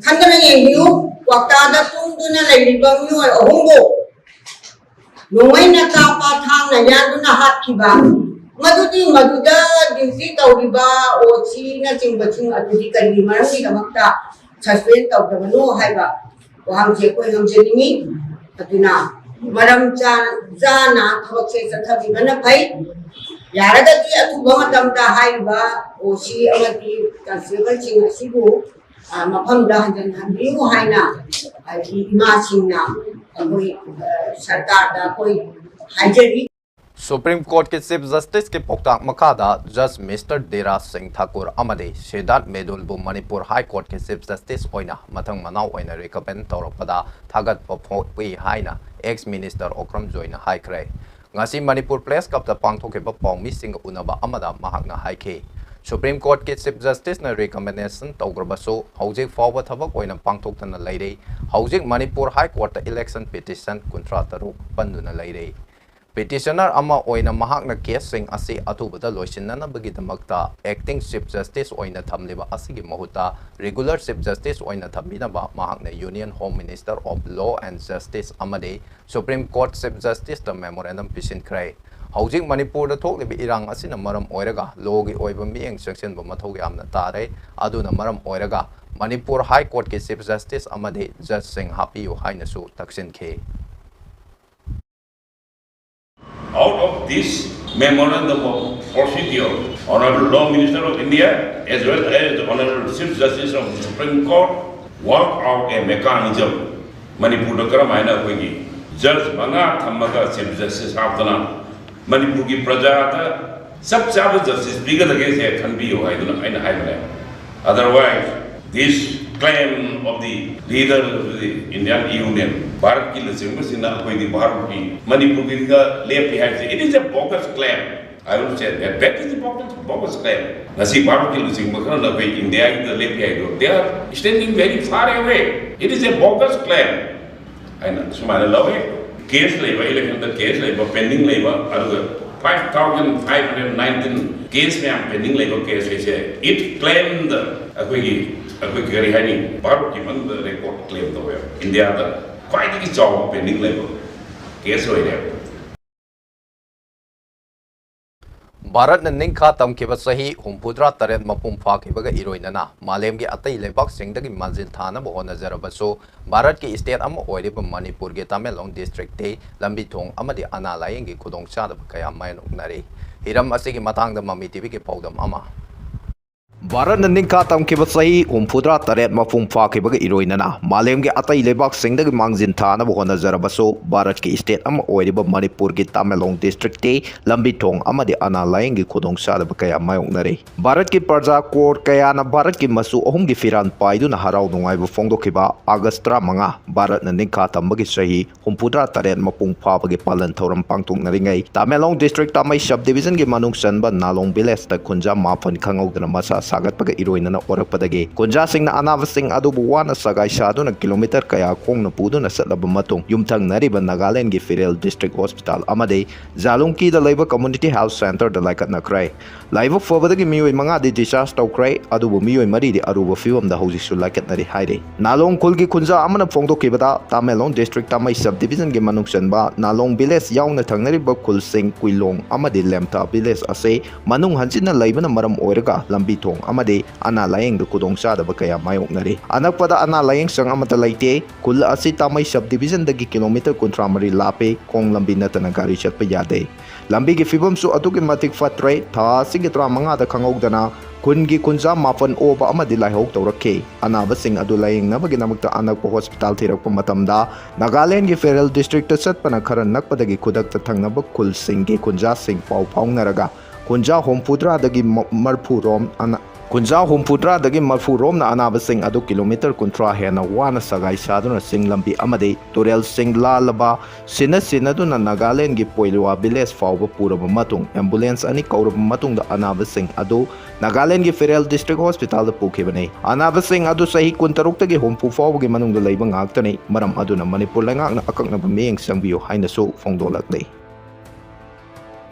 ꯈꯟꯗꯅ ꯌꯦꯡꯕꯤꯌꯨ, ꯀ꯭ꯋꯥꯛꯇꯥꯗ ꯇꯨꯝꯗꯨꯅ ꯂꯩꯔꯤꯕ ꯃꯤꯑꯣꯏ ꯑꯍꯨꯝꯕꯨ ꯅꯣꯡꯃꯩꯅ ꯀꯥꯞꯄ, ꯊꯥꯡꯅ ꯌꯥꯟꯗꯨꯅ ꯍꯥꯠꯈꯤꯕ, ꯃꯗꯨꯗꯤ ꯃꯗꯨꯗ ꯗ꯭ꯌꯨꯇꯤ ꯇꯧꯔꯤꯕ ꯑꯣ ꯁꯤꯅꯆꯤꯡꯕꯁꯤꯡ ꯑꯗꯨꯗꯤ ꯀꯔꯤꯒꯤ ꯃꯔꯝꯒꯤꯗꯃꯛꯇ ꯁꯁꯄꯦꯟ ꯇꯧꯗꯕꯅꯣ ꯍꯥꯏꯕ ꯋꯥꯍꯪꯁꯦ ꯑꯩꯈꯣꯏ ꯍꯪꯖꯅꯤꯡꯉꯤ꯫ ꯑꯗꯨꯅ ꯃꯔꯝ ꯆꯥ-, ꯆꯥꯅ ꯊꯕꯛꯁꯦ ꯆꯠꯊꯕꯤꯕꯅ ꯐꯩ꯫ ꯌꯥꯔꯒꯗꯤ ꯑꯊꯨꯕ ꯃꯇꯝꯗ ꯍꯥꯏꯔꯤꯕ ꯑꯣ ꯁꯤ ꯑꯃꯗꯤ ꯀꯟꯁꯇꯦꯕꯜꯁꯤꯡ ꯑꯁꯤꯕꯨ, ꯑ, ꯃꯐꯝꯗ ꯍꯟꯖꯤꯟꯍꯟꯕꯤꯌꯨ ꯍꯥꯏꯅ, ꯍꯥꯏꯗꯤ, ꯏꯃꯥꯁꯤꯡꯅ ꯑꯩꯈꯣꯏ, ꯑ, ꯁꯔꯀꯥꯔꯗ ꯑꯩꯈꯣꯏ ꯍꯥꯏꯖꯔꯤ꯫ ꯁꯨꯄ꯭ꯔꯤꯝ ꯀꯣꯔꯠꯀꯤ ꯆꯤꯐ ꯖꯁꯇꯤꯁꯀꯤ ꯄꯥꯎꯇꯥꯛ ꯃꯈꯥꯗ ꯖꯁ ꯃꯤꯁꯇꯔ ꯗꯤꯔꯥꯖ ꯁꯤꯡ ꯊꯥꯀꯨꯔ ꯑꯃꯗꯤ ꯁꯤꯗꯥꯔꯊ ꯃꯦꯗꯨꯜꯕꯨ ꯃꯅꯤꯄꯨꯔ ꯍꯥꯏ ꯀꯣꯔꯠꯀꯤ ꯆꯤꯐ ꯖꯁꯇꯤꯁ ꯑꯣꯏꯅ ꯃꯊꯪ ꯃꯅꯥꯎ ꯑꯣꯏꯅ ꯔꯤꯀꯃꯦꯟ ꯇꯧꯔꯛꯄꯗ ꯊꯥꯒꯠꯄ ꯐꯣꯡꯗꯣꯛꯏ ꯍꯥꯏꯅ ꯑꯦꯛꯁ ꯃꯤꯅꯤꯁꯇꯔ ꯑꯣꯀ꯭ꯔꯝ ꯖꯣꯏꯅ ꯍꯥꯏꯈ꯭ꯔꯦ꯫ ꯉꯁꯤ ꯃꯅꯤꯄꯨꯔ ꯄ꯭ꯔꯦꯁ ꯀ꯭ꯂꯕꯇ ꯄꯥꯡꯊꯣꯛꯈꯤꯕ ꯄꯥꯎꯃꯤꯁꯤꯡꯒ ꯎꯅꯕ ꯑꯃꯗ ꯃꯍꯥꯛꯅ ꯍꯥꯏꯈꯤ, ꯁꯨꯄ꯭ꯔꯤꯝ ꯀꯣꯔꯠꯀꯤ ꯆꯤꯐ ꯖꯁꯇꯤꯁꯅ ꯔꯤꯀꯃꯦꯟꯗꯦꯁꯟ ꯇꯧꯈ꯭ꯔꯕꯁꯨ ꯍꯧꯖꯤꯛ ꯐꯥꯎꯕ ꯊꯕꯛ ꯑꯣꯏꯅ ꯄꯥꯡꯊꯣꯛꯇꯅ ꯂꯩꯔꯤ꯫ ꯍꯧꯖꯤꯛ ꯃꯅꯤꯄꯨꯔ ꯍꯥꯏ ꯀꯣꯔꯠꯇ ꯏꯂꯦꯛꯁꯟ ꯄꯤꯇꯤꯁꯟ ꯀꯨꯟꯊ꯭ꯔꯥ ꯇꯔꯨꯛ ꯄꯟꯗꯨꯅ ꯂꯩꯔꯤ꯫ ꯄꯤꯇꯤꯁꯅꯔ ꯑꯃ ꯑꯣꯏꯅ ꯃꯍꯥꯛꯅ ꯀꯦꯁꯁꯤꯡ ꯑꯁꯤ ꯑꯊꯨꯕꯗ ꯂꯣꯏꯁꯤꯟꯅꯅꯕꯒꯤꯗꯃꯛꯇ ꯑꯦꯛꯇꯤꯡ ꯆꯤꯐ ꯖꯁꯇꯤꯁ ꯑꯣꯏꯅ ꯊꯝꯂꯤꯕ ꯑꯁꯤꯒꯤ ꯃꯍꯨꯠꯇ ꯔꯤꯒꯨꯂꯔ ꯆꯤꯐ ꯖꯁꯇꯤꯁ ꯑꯣꯏꯅ ꯊꯝꯕꯤꯅꯕ ꯃꯍꯥꯛꯅ union home minister of law and justice ꯑꯃꯗꯤ ꯁꯨꯄ꯭ꯔꯤꯝ ꯀꯣꯔꯠ ꯆꯤꯐ ꯖꯁꯇꯤꯁꯇ ꯃꯦꯃꯣꯔꯦꯟꯗꯝ ꯄꯤꯁꯤꯟꯈ꯭ꯔꯦ꯫ ꯍꯧꯖꯤꯛ ꯃꯅꯤꯄꯨꯔꯗ ꯊꯣꯛꯂꯤꯕ ꯏꯔꯥꯡ ꯑꯁꯤꯅ ꯃꯔꯝ ꯑꯣꯏꯔꯒ ꯂꯣꯒꯤ ꯑꯣꯏꯕ ꯃꯤꯠꯌꯦꯡ ꯆꯪꯁꯤꯟꯕ ꯃꯊꯧ ꯌꯥꯝꯅ ꯇꯥꯔꯦ꯫ ꯑꯗꯨꯅ ꯃꯔꯝ ꯑꯣꯏꯔꯒ ꯃꯅꯤꯄꯨꯔ ꯍꯥꯏ ꯀꯣꯔꯠꯀꯤ ꯆꯤꯐ ꯖꯁꯇꯤꯁ ꯑꯃꯗꯤ ꯖꯁꯁꯤꯡ ꯍꯥꯞꯄꯤꯌꯨ ꯍꯥꯏꯅꯁꯨ ꯇꯛꯁꯤꯟꯈꯤ꯫ Out of this memorandum of procedure, Honorable Law Minister of India as well as the Honorable Chief Justice of the Supreme Court work out a mechanism. ꯃꯅꯤꯄꯨꯔꯗ ꯀꯔꯝ ꯍꯥꯏꯅ ꯑꯩꯈꯣꯏꯒꯤ ꯖꯁ ꯃꯉꯥ ꯊꯝꯃꯒ ꯆꯤꯐ ꯖꯁꯇꯤꯁ ꯍꯥꯞꯇꯅ ꯃꯅꯤꯄꯨꯔꯒꯤ ꯄ꯭ꯔꯖꯥꯗ ꯆꯞ ꯆꯥꯕ ꯖꯁꯇꯤꯁ ꯄꯤꯒꯗꯒꯦꯁꯦ ꯈꯟꯕꯤꯌꯨ ꯍꯥꯏꯗꯨꯅ ꯑꯩꯅ ꯍꯥꯏꯕꯅꯦ꯫ Otherwise, this claim of the leader of the Indian Union, ꯚꯥꯔꯠꯀꯤ ꯂꯨꯆꯤꯡꯕꯁꯤꯡꯅ ꯑꯩꯈꯣꯏꯗꯤ ꯚꯥꯔꯠꯀꯤ ꯃꯅꯤꯄꯨꯔꯒꯤꯗ ꯂꯦꯞꯄꯤ ꯍꯥꯏꯕꯁꯦ, it is a bogus claim. I will say that that is a bogus, bogus claim. ꯉꯁꯤ ꯚꯥꯔꯠꯀꯤ ꯂꯨꯆꯤꯡꯕ ꯈꯔꯅ ꯑꯩꯈꯣꯏ ꯏꯟꯗꯤꯌꯥꯒꯤꯗ ꯂꯦꯞꯄꯤ ꯍꯥꯏꯗꯣ, they are standing very far away. It is a bogus claim. ꯍꯥꯏꯅ ꯁꯨꯃꯥꯏꯅ ꯂꯧꯏ꯫ ꯀꯦꯁ ꯂꯩꯕ, ꯏꯂꯦꯛꯁꯟꯗ ꯀꯦꯁ ꯂꯩꯕ, ꯄꯦꯟꯗꯤꯡ ꯂꯩꯕ, ꯑꯗꯨꯒ five thousand five hundred nineteen case ꯃꯌꯥꯝ ꯄꯦꯟꯗꯤꯡ ꯂꯩꯕ ꯀꯦꯁ ꯍꯥꯏꯁꯦ, if claimed, ꯑꯩꯈꯣꯏꯒꯤ, ꯑꯩꯈꯣꯏ ꯀꯔꯤ ꯍꯥꯏꯅꯤ, ꯚꯥꯔꯠꯀꯤ ꯃꯅꯨꯡꯗ ꯔꯦꯀꯣꯔꯠ ꯀ꯭ꯂꯦꯝ ꯇꯧꯋꯦ꯫ ꯏꯟꯗꯤꯌꯥꯗ ꯈ꯭ꯋꯥꯏꯗꯒꯤ ꯆꯥꯎꯕ ꯄꯦꯟꯗꯤꯡ ꯂꯩꯕ ꯀꯦꯁ ꯑꯣꯏꯔꯦ꯫ ꯚꯥꯔꯠꯅ ꯅꯤꯡꯈꯥ ꯇꯝꯈꯤꯕ ꯆꯍꯤ ꯍꯨꯝꯐꯨꯇꯔꯥ ꯇꯔꯦꯠ ꯃꯄꯨꯡ ꯐꯥꯈꯤꯕꯒ ꯏꯔꯣꯏꯅꯅ ꯃꯥꯂꯦꯝꯒꯤ ꯑꯇꯩ ꯂꯩꯕꯥꯛꯁꯤꯡꯗꯒꯤ ꯃꯥꯡꯖꯤꯜ ꯊꯥꯅꯕ ꯍꯣꯠꯅꯖꯔꯕꯁꯨ, ꯚꯥꯔꯠꯀꯤ ꯁ꯭ꯇꯦꯠ ꯑꯃ ꯑꯣꯏꯔꯤꯕ ꯃꯅꯤꯄꯨꯔꯒꯤ ꯇꯃꯦꯡꯂꯣꯡ ꯗꯤꯁꯇ꯭ꯔꯤꯛꯇꯤ ꯂꯝꯕꯤ ꯊꯣꯡ ꯑꯃꯗꯤ ꯑꯅꯥ ꯂꯥꯌꯦꯡꯒꯤ ꯈꯨꯗꯣꯡꯆꯥꯗꯕ ꯀꯌꯥ ꯃꯥꯌꯣꯛꯅꯔꯤ꯫ ꯍꯤꯔꯝ ꯑꯁꯤꯒꯤ ꯃꯇꯥꯡꯗ ꯃꯃꯤ ꯇꯤꯚꯤꯒꯤ ꯄꯥꯎꯗꯝ ꯑꯃ꯫ ꯚꯥꯔꯠꯅ ꯅꯤꯡꯈꯥ ꯇꯝꯈꯤꯕ ꯆꯍꯤ ꯍꯨꯝꯐꯨꯇꯔꯥ ꯇꯔꯦꯠ ꯃꯄꯨꯡ ꯐꯥꯈꯤꯕꯒ ꯏꯔꯣꯏꯅꯅ ꯃꯥꯂꯦꯝꯒꯤ ꯑꯇꯩ ꯂꯩꯕꯥꯛꯁꯤꯡꯗꯒꯤ ꯃꯥꯡꯖꯤꯟ ꯊꯥꯅꯕ ꯍꯣꯠꯅꯖꯔꯕꯁꯨ, ꯚꯥꯔꯠꯀꯤ ꯁ꯭ꯇꯦꯠ ꯑꯃ ꯑꯣꯏꯔꯤꯕ ꯃꯅꯤꯄꯨꯔꯒꯤ ꯇꯃꯦꯡꯂꯣꯡ ꯗꯤꯁꯇ꯭ꯔꯤꯛꯇꯤ ꯂꯝꯕꯤ ꯊꯣꯡ ꯑꯃꯗꯤ ꯑꯅꯥ ꯂꯥꯌꯦꯡꯒꯤ ꯈꯨꯗꯣꯡꯆꯥꯗꯕ ꯀꯌꯥ ꯃꯥꯌꯣꯛꯅꯔꯤ꯫ ꯚꯥꯔꯠꯀꯤ ꯄ꯭ꯔꯖꯥ ꯀꯣꯔ ꯀꯌꯥꯅ ꯚꯥꯔꯠꯀꯤ ꯃꯆꯨ ꯑꯍꯨꯝꯒꯤ ꯐꯤꯔꯥꯜ ꯄꯥꯏꯗꯨꯅ ꯍꯔꯥꯎ ꯅꯨꯡꯉꯥꯏꯕ ꯐꯣꯡꯗꯣꯛꯈꯤꯕ ꯑꯥꯒꯁ ꯇꯔꯥꯃꯉꯥ, ꯚꯥꯔꯠꯅ ꯅꯤꯡꯈꯥ ꯇꯝꯕꯒꯤ ꯆꯍꯤ ꯍꯨꯝꯐꯨꯇꯔꯥ ꯇꯔꯦꯠ ꯃꯄꯨꯡ ꯐꯥꯕꯒꯤ ꯄꯥꯂꯟ ꯊꯧꯔꯝ ꯄꯥꯡꯊꯣꯛꯅꯔꯤꯉꯩ, ꯇꯃꯦꯡꯂꯣꯡ ꯗꯤꯁꯇ꯭ꯔꯤꯛ ꯇꯥꯃꯩ ꯁꯕ ꯗꯤꯕꯤꯖꯟꯒꯤ ꯃꯅꯨꯡ ꯆꯟꯕ ꯅꯥꯂꯣꯡ ꯚꯤꯂꯦꯖꯇ ꯈꯨꯟꯖꯥ ꯃꯥꯄꯟ ꯈꯪꯍꯧꯗꯅ ꯃꯁꯥ ꯁꯥꯒꯠꯄꯒ ꯏꯔꯣꯏꯅꯅ ꯑꯣꯔꯛꯄꯗꯒꯤ, ꯈꯨꯟꯖꯥꯁꯤꯡꯅ ꯑꯅꯥꯕꯁꯤꯡ ꯑꯗꯨꯕꯨ ꯋꯥꯅ ꯁꯒꯥꯏ ꯁꯥꯗꯨꯅ ꯀꯤꯂꯣꯃꯤꯇꯔ ꯀꯌꯥ ꯈꯣꯡꯅ ꯄꯨꯗꯨꯅ ꯆꯠꯂꯕ ꯃꯇꯨꯡ, ꯌꯨꯝꯊꯪꯅꯔꯤꯕ ꯅꯥꯒꯥꯂꯦꯟꯗꯒꯤ ꯐꯤꯔꯦꯜ ꯗꯤꯁꯇ꯭ꯔꯤꯛ ꯍꯣꯁꯄꯤꯇꯥꯜ ꯑꯃꯗꯤ ꯖꯥꯂꯨꯡꯀꯤꯗ ꯂꯩꯕ ꯀꯝꯃ꯭ꯌꯨꯅꯤꯇꯤ ꯍꯦꯜꯊ ꯁꯦꯟꯇꯔꯗ ꯂꯥꯏꯀꯠꯅꯈ꯭ꯔꯦ꯫ ꯂꯥꯏꯕꯛ ꯐꯕꯗꯒꯤ ꯃꯤꯑꯣꯏ ꯃꯉꯥꯗꯤ ꯗꯤꯁꯆꯥꯔꯖ ꯇꯧꯈ꯭ꯔꯦ, ꯑꯗꯨꯕꯨ ꯃꯤꯑꯣꯏ ꯃꯔꯤꯗꯤ ꯑꯔꯨꯕ ꯐꯤꯕꯝꯗ ꯍꯧꯖꯤꯛꯁꯨ ꯂꯥꯏꯀꯠꯅꯔꯤ ꯍꯥꯏꯔꯤ꯫ ꯅꯥꯂꯣꯡ ꯈꯨꯜꯒꯤ ꯈꯨꯟꯖꯥ ꯑꯃꯅ ꯐꯣꯡꯗꯣꯛꯈꯤꯕꯗ, ꯇꯃꯦꯡꯂꯣꯡ ꯗꯤꯁꯇ꯭ꯔꯤꯛ ꯇꯥꯃꯩ ꯁꯕ ꯗꯤꯕꯤꯖꯟꯒꯤ ꯃꯅꯨꯡ ꯆꯟꯕ ꯅꯥꯂꯣꯡ ꯚꯤꯂꯦꯖ ꯌꯥꯎꯅ ꯊꯪꯅꯔꯤꯕ ꯈꯨꯜꯁꯤꯡ ꯀꯨꯏꯂꯣꯡ ꯑꯃꯗꯤ ꯂꯦꯝꯊꯥ ꯚꯤꯂꯦꯖ ꯑꯁꯤ ꯃꯅꯨꯡ ꯍꯟꯖꯤꯟꯅ ꯂꯩꯕꯅ ꯃꯔꯝ ꯑꯣꯏꯔꯒ ꯂꯝꯕꯤ ꯊꯣꯡ ꯑꯃꯗꯤ ꯑꯅꯥ ꯂꯥꯌꯦꯡꯗ ꯈꯨꯗꯣꯡꯆꯥꯗꯕ ꯀꯌꯥ ꯃꯥꯌꯣꯛꯅꯔꯤ꯫ ꯑꯅꯛꯄꯗ ꯑꯅꯥ ꯂꯥꯌꯦꯡ ꯁꯪ ꯑꯃꯠꯇ ꯂꯩꯇꯦ꯫ ꯈꯨꯜ ꯑꯁꯤ ꯇꯥꯃꯩ ꯁꯕ ꯗꯤꯕꯤꯖꯟꯗꯒꯤ ꯀꯤꯂꯣꯃꯤꯇꯔ ꯀꯨꯟꯊ꯭ꯔꯥ ꯃꯔꯤ ꯂꯥꯞꯄꯤ꯫ ꯈꯣꯡ ꯂꯝꯕꯤ ꯅꯠꯇꯅ ꯒꯥꯔꯤ ꯆꯠꯄ ꯌꯥꯗꯦ꯫ ꯂꯝꯕꯤꯒꯤ ꯐꯤꯕꯝꯁꯨ ꯑꯗꯨꯛꯀꯤ ꯃꯇꯤꯛ ꯐꯠꯇ꯭ꯔꯦ꯫ ꯊꯥ ꯑꯁꯤꯒꯤ ꯇꯔꯥꯃꯉꯥꯗ ꯈꯪꯍꯧꯗꯅ ꯈꯨꯟꯒꯤ ꯈꯨꯟꯖꯥ ꯃꯥꯄꯟ ꯑꯣꯕ ꯑꯃꯗꯤ ꯂꯥꯏꯍꯧ ꯇꯧꯔꯛꯈꯤ꯫ ꯑꯅꯥꯕꯁꯤꯡ ꯑꯗꯨ ꯂꯥꯌꯦꯡꯅꯕꯒꯤꯗꯃꯛꯇ ꯑꯅꯛꯄ ꯍꯣꯁꯄꯤꯇꯥꯜ ꯊꯤꯔꯛꯄ ꯃꯇꯝꯗ ꯅꯥꯒꯥꯂꯦꯟꯗꯒꯤ ꯐꯤꯔꯦꯜ ꯗꯤꯁꯇ꯭ꯔꯤꯛꯇ ꯆꯠꯄꯅ ꯈꯔ ꯅꯛꯄꯗꯒꯤ ꯈꯨꯗꯛꯇ ꯊꯪꯅꯕ ꯈꯨꯜꯁꯤꯡꯒꯤ ꯈꯨꯟꯖꯥꯁꯤꯡ ꯄꯥꯎ ꯐꯥꯎꯅꯔꯒ ꯈꯨꯟꯖꯥ ꯍꯨꯝꯐꯨꯇꯔꯥꯗꯒꯤ ꯃ-, ꯃꯔꯐꯨ ꯔꯣꯝ ꯑꯅ-, ꯈꯨꯟꯖꯥ ꯍꯨꯝꯐꯨꯇꯔꯥꯗꯒꯤ ꯃꯔꯐꯨ ꯔꯣꯝꯅ ꯑꯅꯥꯕꯁꯤꯡ ꯑꯗꯨ ꯀꯤꯂꯣꯃꯤꯇꯔ ꯀꯨꯟꯊ꯭ꯔꯥ ꯍꯦꯟꯅ ꯋꯥꯅ ꯁꯒꯥꯏ ꯁꯥꯗꯨꯅ ꯆꯤꯡ ꯂꯝꯕꯤ ꯑꯃꯗꯤ ꯇꯨꯔꯦꯜꯁꯤꯡ ꯂꯥꯜꯂꯕ ꯁꯤꯟꯅ ꯁꯤꯟꯅꯗꯨꯅ ꯅꯥꯒꯥꯂꯦꯟꯗꯒꯤ ꯄꯣꯏꯂꯨꯋꯥ ꯚꯤꯂꯦꯖ ꯐꯥꯎꯕ ꯄꯨꯔꯕ ꯃꯇꯨꯡ, ꯑꯦꯝꯕꯨꯂꯦꯟꯁ ꯑꯅꯤ ꯀꯧꯔꯕ ꯃꯇꯨꯡꯗ ꯑꯅꯥꯕꯁꯤꯡ ꯑꯗꯨ ꯅꯥꯒꯥꯂꯦꯟꯗꯒꯤ ꯐꯦꯔꯦꯜ ꯗꯤꯁꯇ꯭ꯔꯤꯛ ꯍꯣꯁꯄꯤꯇꯥꯜꯗ ꯄꯨꯈꯤꯕꯅꯤ꯫ ꯑꯅꯥꯕꯁꯤꯡ ꯑꯗꯨ ꯆꯍꯤ ꯀꯨꯟꯇꯔꯨꯛꯇꯒꯤ ꯍꯨꯝꯐꯨ ꯐꯥꯎꯕꯒꯤ ꯃꯅꯨꯡꯗ ꯂꯩꯕ ꯉꯥꯛꯇꯅꯤ꯫ ꯃꯔꯝ ꯑꯗꯨꯅ ꯃꯅꯤꯄꯨꯔ ꯂꯩꯉꯥꯛꯅ ꯑꯀꯛꯅꯕ ꯃꯤꯠꯌꯦꯡ ꯆꯪꯕꯤꯌꯨ ꯍꯥꯏꯅꯁꯨ ꯐꯣꯡꯗꯣꯛꯂꯛꯂꯤ꯫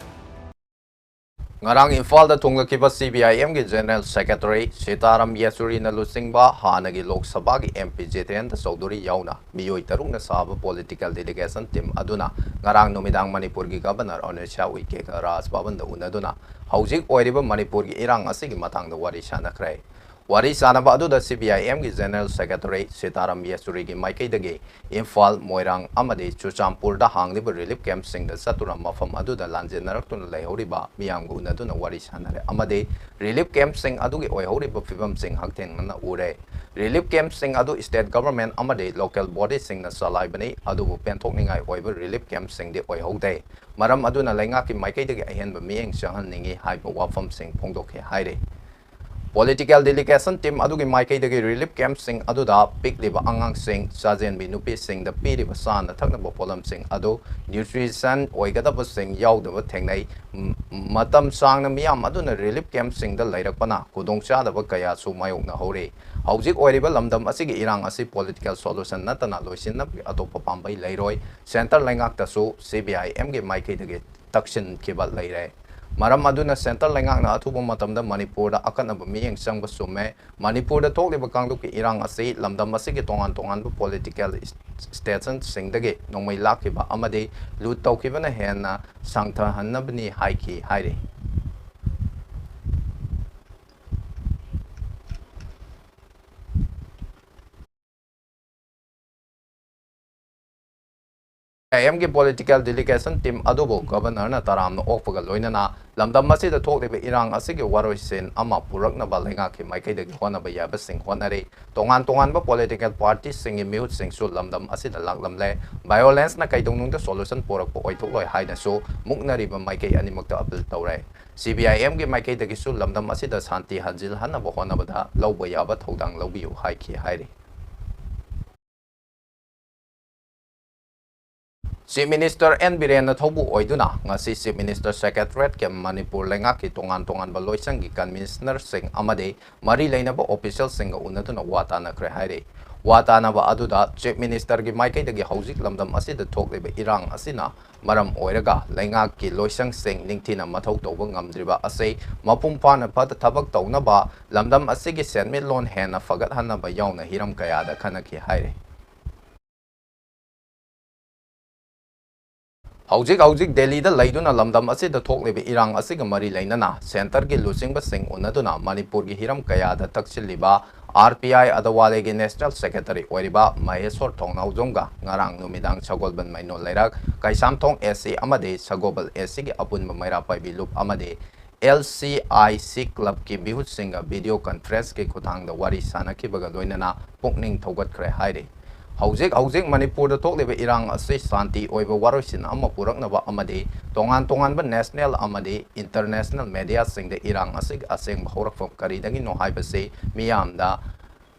ꯉꯔꯥꯡ ꯏꯝꯐꯥꯜꯗ ꯊꯨꯡꯂꯈꯤꯕ ꯁꯤ ꯄꯤ ꯑꯥꯏ ꯑꯦꯝꯒꯤ ꯖꯦꯅꯔꯦꯜ ꯁꯦꯀ꯭ꯔꯦꯇꯔꯤ ꯁꯤꯇꯥꯔꯥꯝ ꯌꯦꯆꯨꯔꯤꯅ ꯂꯨꯆꯤꯡꯕ ꯍꯥꯟꯅꯒꯤ ꯂꯣꯛ ꯁꯚꯥꯒꯤ ꯑꯦꯝ ꯄꯤ ꯖꯤꯇꯦꯟꯗ꯭ꯔ ꯆꯧꯙꯨꯔꯤ ꯌꯥꯎꯅ ꯃꯤꯑꯣꯏ ꯇꯔꯨꯛꯅ ꯁꯥꯕ ꯄꯣꯂꯤꯇꯤꯀꯦꯜ ꯗꯦꯂꯤꯒꯦꯁꯟ ꯇꯤꯝ ꯑꯗꯨꯅ ꯉꯔꯥꯡ ꯅꯨꯃꯤꯗꯥꯡ ꯃꯅꯤꯄꯨꯔꯒꯤ ꯒꯚꯔꯅꯔ ꯑꯅꯨꯁ꯭ꯌꯥ ꯎꯏꯀꯦꯒ ꯔꯥꯖ ꯚꯕꯟꯗ ꯎꯅꯗꯨꯅ ꯍꯧꯖꯤꯛ ꯑꯣꯏꯔꯤꯕ ꯃꯅꯤꯄꯨꯔꯒꯤ ꯏꯔꯥꯡ ꯑꯁꯤꯒꯤ ꯃꯇꯥꯡꯗ ꯋꯥꯔꯤ ꯁꯥꯟꯅꯈ꯭ꯔꯦ꯫ ꯋꯥꯔꯤ ꯁꯥꯟꯅꯕ ꯑꯗꯨꯗ ꯁꯤ ꯄꯤ ꯑꯥꯏ ꯑꯦꯝꯒꯤ ꯖꯦꯅꯔꯦꯜ ꯁꯦꯀ꯭ꯔꯦꯇꯔꯤ ꯁꯤꯇꯥꯔꯥꯝ ꯌꯦꯆꯨꯔꯤꯒꯤ ꯃꯥꯏꯀꯩꯗꯒꯤ ꯏꯝꯐꯥꯜ, ꯃꯣꯏꯔꯥꯡ ꯑꯃꯗꯤ ꯆꯨꯔꯆꯥꯟꯄꯨꯔꯗ ꯍꯥꯡꯂꯤꯕ ꯔꯤꯂꯤꯐ ꯀꯦꯝꯞꯁꯤꯡꯗ ꯆꯠꯇꯨꯅ ꯃꯐꯝ ꯑꯗꯨꯗ ꯂꯥꯟꯖꯦꯟꯅꯔꯛꯇꯨꯅ ꯂꯩꯍꯧꯔꯤꯕ ꯃꯤꯌꯥꯝꯒ ꯎꯅꯗꯨꯅ ꯋꯥꯔꯤ ꯁꯥꯟꯅꯔꯦ ꯑꯃꯗꯤ ꯔꯤꯂꯤꯐ ꯀꯦꯝꯞꯁꯤꯡ ꯑꯗꯨꯒꯤ ꯑꯣꯏꯍꯧꯔꯤꯕ ꯐꯤꯕꯝꯁꯤꯡ ꯍꯛꯊꯦꯡꯅꯅ ꯎꯔꯦ꯫ ꯔꯤꯂꯤꯐ ꯀꯦꯝꯞꯁꯤꯡ ꯑꯗꯨ ꯁ꯭ꯇꯦꯠ ꯒꯚꯔꯟꯃꯦꯟꯠ ꯑꯃꯗꯤ ꯂꯣꯀꯦꯜ ꯕꯣꯗꯤꯁꯤꯡꯅ ꯆꯂꯥꯏꯕꯅꯤ, ꯑꯗꯨꯕꯨ ꯄꯦꯟꯊꯣꯛꯅꯤꯡꯉꯥꯏ ꯑꯣꯏꯕ ꯔꯤꯂꯤꯐ ꯀꯦꯝꯞꯁꯤꯡꯗꯤ ꯑꯣꯏꯍꯧꯗꯦ꯫ ꯃꯔꯝ ꯑꯗꯨꯅ ꯂꯩꯉꯥꯛꯀꯤ ꯃꯥꯏꯀꯩꯗꯒꯤ ꯑꯍꯦꯟꯕ ꯃꯤꯠꯌꯦꯡ ꯆꯪꯍꯟꯅꯤꯡꯏ ꯍꯥꯏꯕ ꯋꯥꯐꯝꯁꯤꯡ ꯐꯣꯡꯗꯣꯛꯈꯤ ꯍꯥꯏꯔꯤ꯫ ꯄꯣꯂꯤꯇꯤꯀꯦꯜ ꯗꯦꯂꯤꯒꯦꯁꯟ ꯇꯤꯝ ꯑꯗꯨꯒꯤ ꯃꯥꯏꯀꯩꯗꯒꯤ ꯔꯤꯂꯤꯐ ꯀꯦꯝꯞꯁꯤꯡ ꯑꯗꯨꯗ ꯄꯤꯛꯂꯤꯕ ꯑꯉꯥꯡꯁꯤꯡ, ꯆꯥꯖꯦꯟꯕꯤ ꯅꯨꯄꯤꯁꯤꯡꯗ ꯄꯤꯔꯤꯕ ꯆꯥꯅ ꯊꯛꯅꯕ ꯄꯣꯠꯂꯝꯁꯤꯡ ꯑꯗꯨ ꯅ꯭ꯌꯨꯇ꯭ꯔꯤꯁꯟ ꯑꯣꯏꯒꯗꯕꯁꯤꯡ ꯌꯥꯎꯗꯕ ꯊꯦꯡꯅꯩ꯫ ꯃ-, ꯃꯇꯝ ꯁꯥꯡꯅ ꯃꯤꯌꯥꯝ ꯑꯗꯨꯅ ꯔꯤꯂꯤꯐ ꯀꯦꯝꯞꯁꯤꯡꯗ ꯂꯩꯔꯛꯄꯅ ꯈꯨꯗꯣꯡꯆꯥꯗꯕ ꯀꯌꯥꯁꯨ ꯃꯥꯌꯣꯛꯅꯍꯧꯔꯤ꯫ ꯍꯧꯖꯤꯛ ꯑꯣꯏꯔꯤꯕ ꯂꯝꯗꯝ ꯑꯁꯤꯒꯤ ꯏꯔꯥꯡ ꯑꯁꯤ ꯄꯣꯂꯤꯇꯤꯀꯦꯜ ꯁꯣꯂꯨꯁꯟ ꯅꯠꯇꯅ ꯂꯣꯏꯁꯤꯟꯅꯕꯒꯤ ꯑꯇꯣꯞꯄ ꯄꯥꯝꯕꯩ ꯂꯩꯔꯣꯏ꯫ ꯁꯦꯟꯇꯔ ꯂꯩꯉꯥꯛꯇꯁꯨ ꯁꯤ ꯕꯤ ꯑꯥꯏ ꯑꯦꯝꯒꯤ ꯃꯥꯏꯀꯩꯗꯒꯤ ꯇꯛꯁꯤꯟꯈꯤꯕ ꯂꯩꯔꯦ꯫ ꯃꯔꯝ ꯑꯗꯨꯅ ꯁꯦꯟꯇꯔ ꯂꯩꯉꯥꯛꯅ ꯑꯊꯨꯕ ꯃꯇꯝꯗ ꯃꯅꯤꯄꯨꯔꯗ ꯑꯀꯟꯅꯕ ꯃꯤꯠꯌꯦꯡ ꯆꯪꯕ ꯆꯨꯝꯃꯦ꯫ ꯃꯅꯤꯄꯨꯔꯗ ꯊꯣꯛꯂꯤꯕ ꯀꯥꯡꯂꯨꯞꯀꯤ ꯏꯔꯥꯡ ꯑꯁꯤ ꯂꯝꯗꯝ ꯑꯁꯤꯒꯤ ꯇꯣꯉꯥꯟ ꯇꯣꯉꯥꯟꯕ ꯄꯣꯂꯤꯇꯤꯀꯦꯜ ꯏꯁ-, ꯁ꯭ꯇꯦꯁꯟꯁꯤꯡꯗꯒꯤ ꯅꯣꯡꯃꯩ ꯂꯥꯛꯈꯤꯕ ꯑꯃꯗꯤ ꯂꯨꯠ ꯇꯧꯈꯤꯕꯅ ꯍꯦꯟꯅ ꯁꯥꯡꯊꯍꯟꯅꯕꯅꯤ ꯍꯥꯏꯈꯤ ꯍꯥꯏꯔꯤ꯫ ꯑꯥꯏ ꯑꯦꯝꯒꯤ ꯄꯣꯂꯤꯇꯤꯀꯦꯜ ꯗꯦꯂꯤꯒꯦꯁꯟ ꯇꯤꯝ ꯑꯗꯨꯕꯨ ꯒꯕꯔꯅꯔꯅ ꯇꯔꯥꯝꯅ ꯑꯣꯛꯄꯒ ꯂꯣꯏꯅꯅ ꯂꯝꯗꯝ ꯑꯁꯤꯗ ꯊꯣꯛꯂꯤꯕ ꯏꯔꯥꯡ ꯑꯁꯤꯒꯤ ꯋꯥꯔꯣꯏꯁꯤꯟ ꯑꯃ ꯄꯨꯔꯛꯅꯕ ꯂꯩꯉꯥꯛꯀꯤ ꯃꯥꯏꯀꯩꯗꯒꯤ ꯍꯣꯠꯅꯕ ꯌꯥꯕꯁꯤꯡ ꯍꯣꯠꯅꯔꯤ꯫ ꯇꯣꯉꯥꯟ ꯇꯣꯉꯥꯟꯕ ꯄꯣꯂꯤꯇꯤꯀꯦꯜ ꯄꯥꯔꯇꯤꯁꯤꯡꯒꯤ ꯃꯤꯍꯨꯠꯁꯤꯡꯁꯨ ꯂꯝꯗꯝ ꯑꯁꯤꯗ ꯂꯥꯛꯂꯝꯂꯦ꯫ ꯚꯥꯏꯑꯣꯂꯦꯟꯁꯅ ꯀꯩꯗꯧꯅꯨꯡꯗ ꯁꯣꯂꯨꯁꯟ ꯄꯨꯔꯛꯄ ꯑꯣꯏꯊꯣꯛꯂꯣꯏ ꯍꯥꯏꯅꯁꯨ ꯃꯨꯛꯅꯔꯤꯕ ꯃꯥꯏꯀꯩ ꯑꯅꯤꯃꯛꯇ ꯑꯄꯤꯜ ꯇꯧꯔꯦ꯫ ꯁꯤ ꯄꯤ ꯑꯥꯏ ꯑꯦꯝꯒꯤ ꯃꯥꯏꯀꯩꯗꯒꯤꯁꯨ ꯂꯝꯗꯝ ꯑꯁꯤꯗ ꯁꯥꯟꯇꯤ ꯍꯟꯖꯤꯜꯍꯟꯅꯕ ꯍꯣꯠꯅꯕꯗ ꯂꯧꯕ ꯌꯥꯕ ꯊꯧꯗꯥꯡ ꯂꯧꯕꯤꯌꯨ ꯍꯥꯏꯈꯤ ꯍꯥꯏꯔꯤ꯫ Chief Minister ꯑꯦꯟ ꯕꯤꯔꯦꯟꯅ ꯊꯧꯕꯨ ꯑꯣꯏꯗꯨꯅ ꯉꯁꯤ Chief Minister Secretariatꯀꯤ ꯃꯅꯤꯄꯨꯔ ꯂꯩꯉꯥꯛꯀꯤ ꯇꯣꯉꯥꯟ ꯇꯣꯉꯥꯟꯕ ꯂꯣꯏꯁꯪꯒꯤ commissionerꯁꯤꯡ ꯑꯃꯗꯤ ꯃꯔꯤ ꯂꯩꯅꯕ officialꯁꯤꯡꯒ ꯎꯅꯗꯨꯅ ꯋꯥ ꯇꯥꯅꯈ꯭ꯔꯦ ꯍꯥꯏꯔꯤ꯫ ꯋꯥ ꯇꯥꯅꯕ ꯑꯗꯨꯗ Chief Ministerꯒꯤ ꯃꯥꯏꯀꯩꯗꯒꯤ ꯍꯧꯖꯤꯛ ꯂꯝꯗꯝ ꯑꯁꯤꯗ ꯊꯣꯛꯂꯤꯕ ꯏꯔꯥꯡ ꯑꯁꯤꯅ ꯃꯔꯝ ꯑꯣꯏꯔꯒ ꯂꯩꯉꯥꯛꯀꯤ ꯂꯣꯏꯁꯪꯁꯤꯡ ꯅꯤꯡꯊꯤꯅ ꯃꯊꯧ ꯇꯧꯕ ꯉꯝꯗ꯭ꯔꯤꯕ ꯑꯁꯤ ꯃꯄꯨꯡ ꯐꯥꯅ ꯐ-, ꯊꯕꯛ ꯇꯧꯅꯕ, ꯂꯝꯗꯝ ꯑꯁꯤꯒꯤ ꯁꯦꯟꯃꯤꯠꯂꯣꯟ ꯍꯦꯟꯅ ꯐꯒꯠꯍꯟꯅꯕ ꯌꯥꯎꯅ ꯍꯤꯔꯝ ꯀꯌꯥꯗ ꯈꯟꯅꯈꯤ ꯍꯥꯏꯔꯤ꯫ ꯍꯧꯖꯤꯛ ꯍꯧꯖꯤꯛ ꯗꯦꯜꯂꯤꯗ ꯂꯩꯗꯨꯅ ꯂꯝꯗꯝ ꯑꯁꯤꯗ ꯊꯣꯛꯂꯤꯕ ꯏꯔꯥꯡ ꯑꯁꯤꯒ ꯃꯔꯤ ꯂꯩꯅꯅ centreꯒꯤ ꯂꯨꯆꯤꯡꯕꯁꯤꯡ ꯎꯅꯗꯨꯅ ꯃꯅꯤꯄꯨꯔꯒꯤ ꯍꯤꯔꯝ ꯀꯌꯥꯗ ꯇꯛꯁꯤꯜꯂꯤꯕ ꯑꯥꯔ ꯄꯤ ꯑꯥꯏ ꯑꯗꯋꯥꯂꯦꯒꯤ National Secretary ꯑꯣꯏꯔꯤꯕ ꯃꯍꯦꯁ꯭ꯋꯔ ꯊꯣꯡꯅꯥꯎꯖꯝꯒ ꯉꯔꯥꯡ ꯅꯨꯃꯤꯗꯥꯡ ꯁꯒꯣꯜꯕꯟ ꯃꯩꯅꯣ ꯂꯩꯔꯛ, ꯀꯩꯁꯥꯝꯊꯣꯡ ꯑꯦ ꯁꯤ ꯑꯃꯗꯤ ꯁꯒꯣꯕꯜ ꯑꯦ ꯁꯤꯒꯤ ꯑꯄꯨꯟꯕ ꯃꯩꯔꯥ ꯄꯥꯏꯕꯤ ꯂꯨꯞ ꯑꯃꯗꯤ L C I C clubꯀꯤ ꯃꯤꯍꯨꯠꯁꯤꯡꯒ video conferenceꯀꯤ ꯈꯨꯠꯊꯥꯡꯗ ꯋꯥꯔꯤ ꯁꯥꯅꯈꯤꯕꯒ ꯂꯣꯏꯅꯅ ꯄꯨꯛꯅꯤꯡ ꯊꯧꯒꯠꯈ꯭ꯔꯦ ꯍꯥꯏꯔꯤ꯫ ꯍꯧꯖꯤꯛ ꯍꯧꯖꯤꯛ ꯃꯅꯤꯄꯨꯔꯗ ꯊꯣꯛꯂꯤꯕ ꯏꯔꯥꯡ ꯑꯁꯤ ꯁꯥꯟꯇꯤ ꯑꯣꯏꯕ ꯋꯥꯔꯣꯏꯁꯤꯟ ꯑꯃ ꯄꯨꯔꯛꯅꯕ ꯑꯃꯗꯤ ꯇꯣꯉꯥꯟ ꯇꯣꯉꯥꯟꯕ national ꯑꯃꯗꯤ international mediaꯁꯤꯡꯗ ꯏꯔꯥꯡ ꯑꯁꯤꯒꯤ ꯑꯁꯦꯡꯕ ꯍꯧꯔꯛꯐꯝ ꯀꯔꯤꯗꯒꯤꯅꯣ ꯍꯥꯏꯕꯁꯤ ꯃꯤꯌꯥꯝꯗ